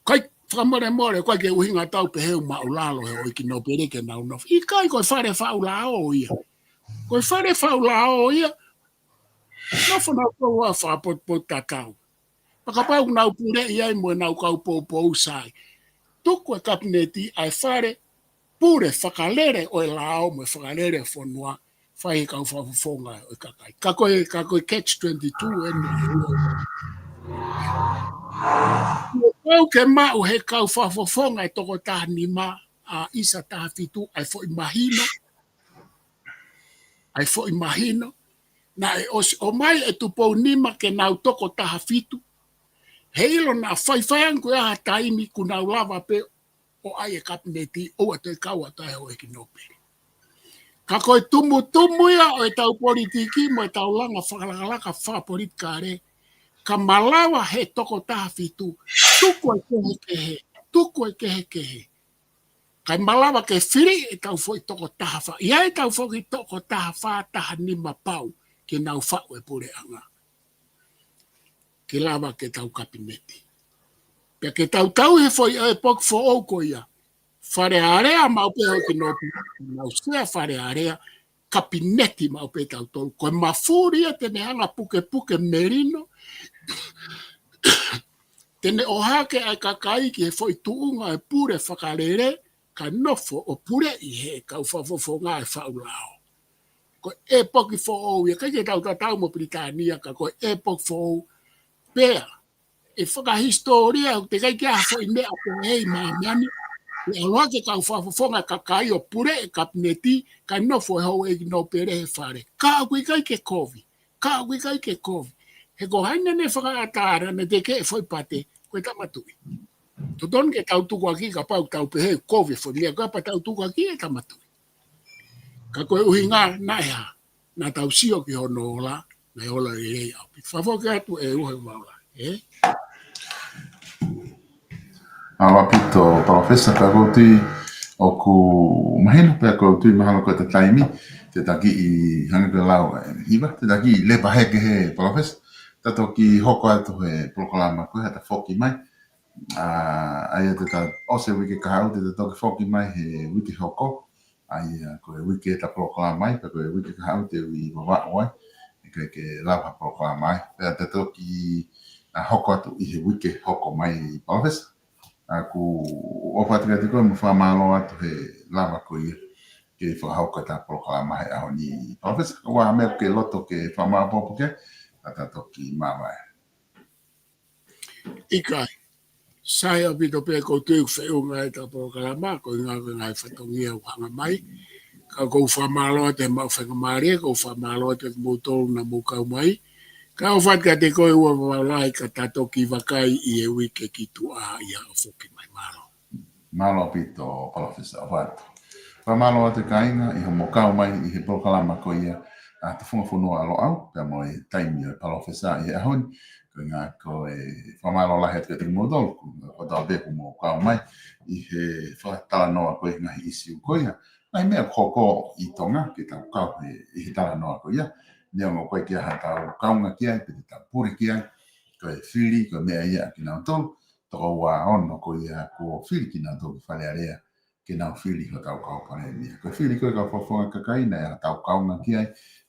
ʻIkai, fakamolemole, ʻoku ʻikai ke ʻuhinga tau pehē ʻoku māʻulalo he houʻeiki nōpele ke nau nofo. ʻIkai, ko e fale faʻu lao ia. Ko e fale faʻu lao ia. Nofo nautolu ʻo fakapotopoto tatau. Pea kapau ʻoku nau puleʻi ai mo ʻenau kau poupou sai. Tuku e kapineti ʻa e fale pule fakalele ʻo e lao mo e fakalele ʻo e fonua, fai he kau fakafofonga ʻo e kakai. Ka ko e, ka ko e catch twenty-two eni. Kuo pau ke maʻu he kau fakafofonga ʻe toko taha nima ʻa ʻisa taha fitu ʻa e foʻi mahino. ʻA e foʻi mahino. Naʻe ʻosi ʻomai ʻe Tupou Nima ke nau toko taha fitu. He ʻilo naʻa faifai ange ko e ʻi ai ha taimi kuo nau lava pē ʻo ʻai e kapineti ʻoua toe kau atu ai e houʻeiki nōpele. Ka ko e tumutumu ia ʻo e tau politiki mo e tau langa fakalakalaka fakapolitikale, ka malava he toko taha fitu, tuku e kehekehe, tuku e kehekehe. Kae malava ke fili e tau foʻi toko taha fā. ʻI ai e tau foʻi toko taha fā, taha nima pau ke nau faʻu e puleʻanga. Ke lava ke tau kapineti. Pea ke tau tau he foʻi ʻepoki foʻou ko ia. Fale Alea maʻu pē houʻeiki nōpele, nau sea Fale Alea, kapineti maʻu pē tautolu. Ko e mafuli ia te ne hanga pukepuke melino. Te ne ʻohake ʻa e kakai ki he foʻi tuʻunga e pule fakalele, kae nofo ʻo puleʻi he kau fakafofonga e faʻu lao. Ko e ʻepoki foʻou ia, ʻikai ke tau tatau mo Pilitānia ka ko e ʻepoki foʻou pea. ʻE fakahisitōlia, ʻoku teʻeki ai ke ʻi ai ha foʻi meʻa pehē ʻi māmani, ʻe ʻalu hake kau fakafofonga kakai ʻo puleʻi e kapineti, kae nofo e houʻeiki nōpele he fale. Ka ʻoku ʻikai ke kovi. Ka ʻoku ʻikai ke kovi. He ko hai naʻa ne fakaʻatā, naʻa ne tekeʻi e foʻi pate, ko e Tama Tuʻi. Totonu ke tau tukuakiʻi kapau ʻoku tau pehē kovi e foʻi meʻa, kapau tau tukuakiʻi e Tama Tuʻi. Ka ko e ʻuhinga naʻe hā, naʻa tau sio ki hono ola, naʻe ola lelei ʻaupito. Fakafoki atu ʻe ua he maula, ē? ʻAuā ʻaupito, Palōfesa, ka ʻoku ou tui ʻoku mahino pē ʻoku ou tui mahalo ko e taimi, te ta kiʻi hangē ko e lau ʻe Hiva, te ta kiʻi leva hake he Palōfesa, ta toki hoko atu he polokalama ko ē, ha ta foki mai. ʻA ia te ta ʻosi e uike kahaʻu te ta toki foki mai he uike hoko. ʻA ia ko e uike ʻeta polokalama ai, pea ko e uike kahaʻu te u ʻi Vavaʻu ai. ʻIkai ke lava polokalama ai. Pea te ta toki ʻa hoko atu ʻi he uike hoko mai Palōfesa. ʻOku ou ʻoatu kiate koe mo fakamālō atu he lava ko ia ke fakahoko ʻeta polokalama he ʻaho ni Palōfesa. Ka ʻoku ʻi ai ha meʻa ʻoku ke loto ke fakamāʻopoʻopo ki ai, ka ta toki māvae. ʻIkai. Sai ʻaupito pē, ʻoku ou tui ʻoku feʻunga ʻeta polokalama, ko e ngaahi, ko e ngaahi fatongia ʻoku hanga mai. Ka ʻoku ou fakamālō atu he maʻu faingamālie, ʻoku ou fakamālō atu kimoutolu naʻa mou kau mai. Ka ʻofa atu kiate koe ua Vavaʻu lahi, ka ta toki vakai ʻi he uike ki tuʻa ʻi haʻo foki mai. Mālō. Mālō ʻaupito Palōfesa, ʻofa atu. Fakamālō atu kāinga ʻi hoʻomou kau mai ʻi he polokalama ko ia ʻa Tufunga Fonua ʻa Loʻau, pea mo e taimi ʻo e Palōfesa ʻi he ʻaho ni. Ko e ngaahi, ko e fakamālō lahi atu kiate kimoutolu, ko e kotoa pē ʻoku mou kau mai ʻi he fakatalanoa ko e ngaahi ʻīsiu ko ia. Ngaahi meʻa ʻoku hoko ʻi Tonga ke tau kau he, ʻi he talanoa ko ia. Neongo ʻoku ʻikai ke ʻi ai haʻatau kaunga ki ai, pe te tau pule ki ai, ko e fili, ko e meʻa ia ʻa kinautolu, toko ua ono ko ia kuo fili kinautolu ki Fale Alea, ke nau fili hotau kau palēmia. Ko e fili ko e kau fakafofonga kakai naʻe ʻi ai haʻatau kaunga ki ai,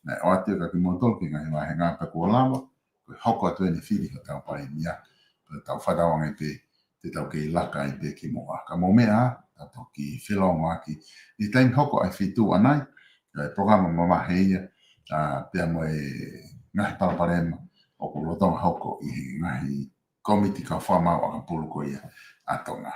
naʻe ʻoatu ʻe kimoutolu ki he ngaahi vāhenga pea kuo lava, ko e hoko atu eni fili hotau palēmia. Pea tau fakatauange pē te tau kei laka ai pē ki muʻa. Ka mou meʻa ā, ta toki felōngoaki ʻi he taimi hoko ʻa e fitu ʻanai, ʻa e polokalama mavahe ia, ʻa, pea mo e ngaahi palopalema ʻoku lolotonga hoko ʻi he ngaahi kōmiti kau fakamaau ʻakapulu ko ia ʻa Tonga.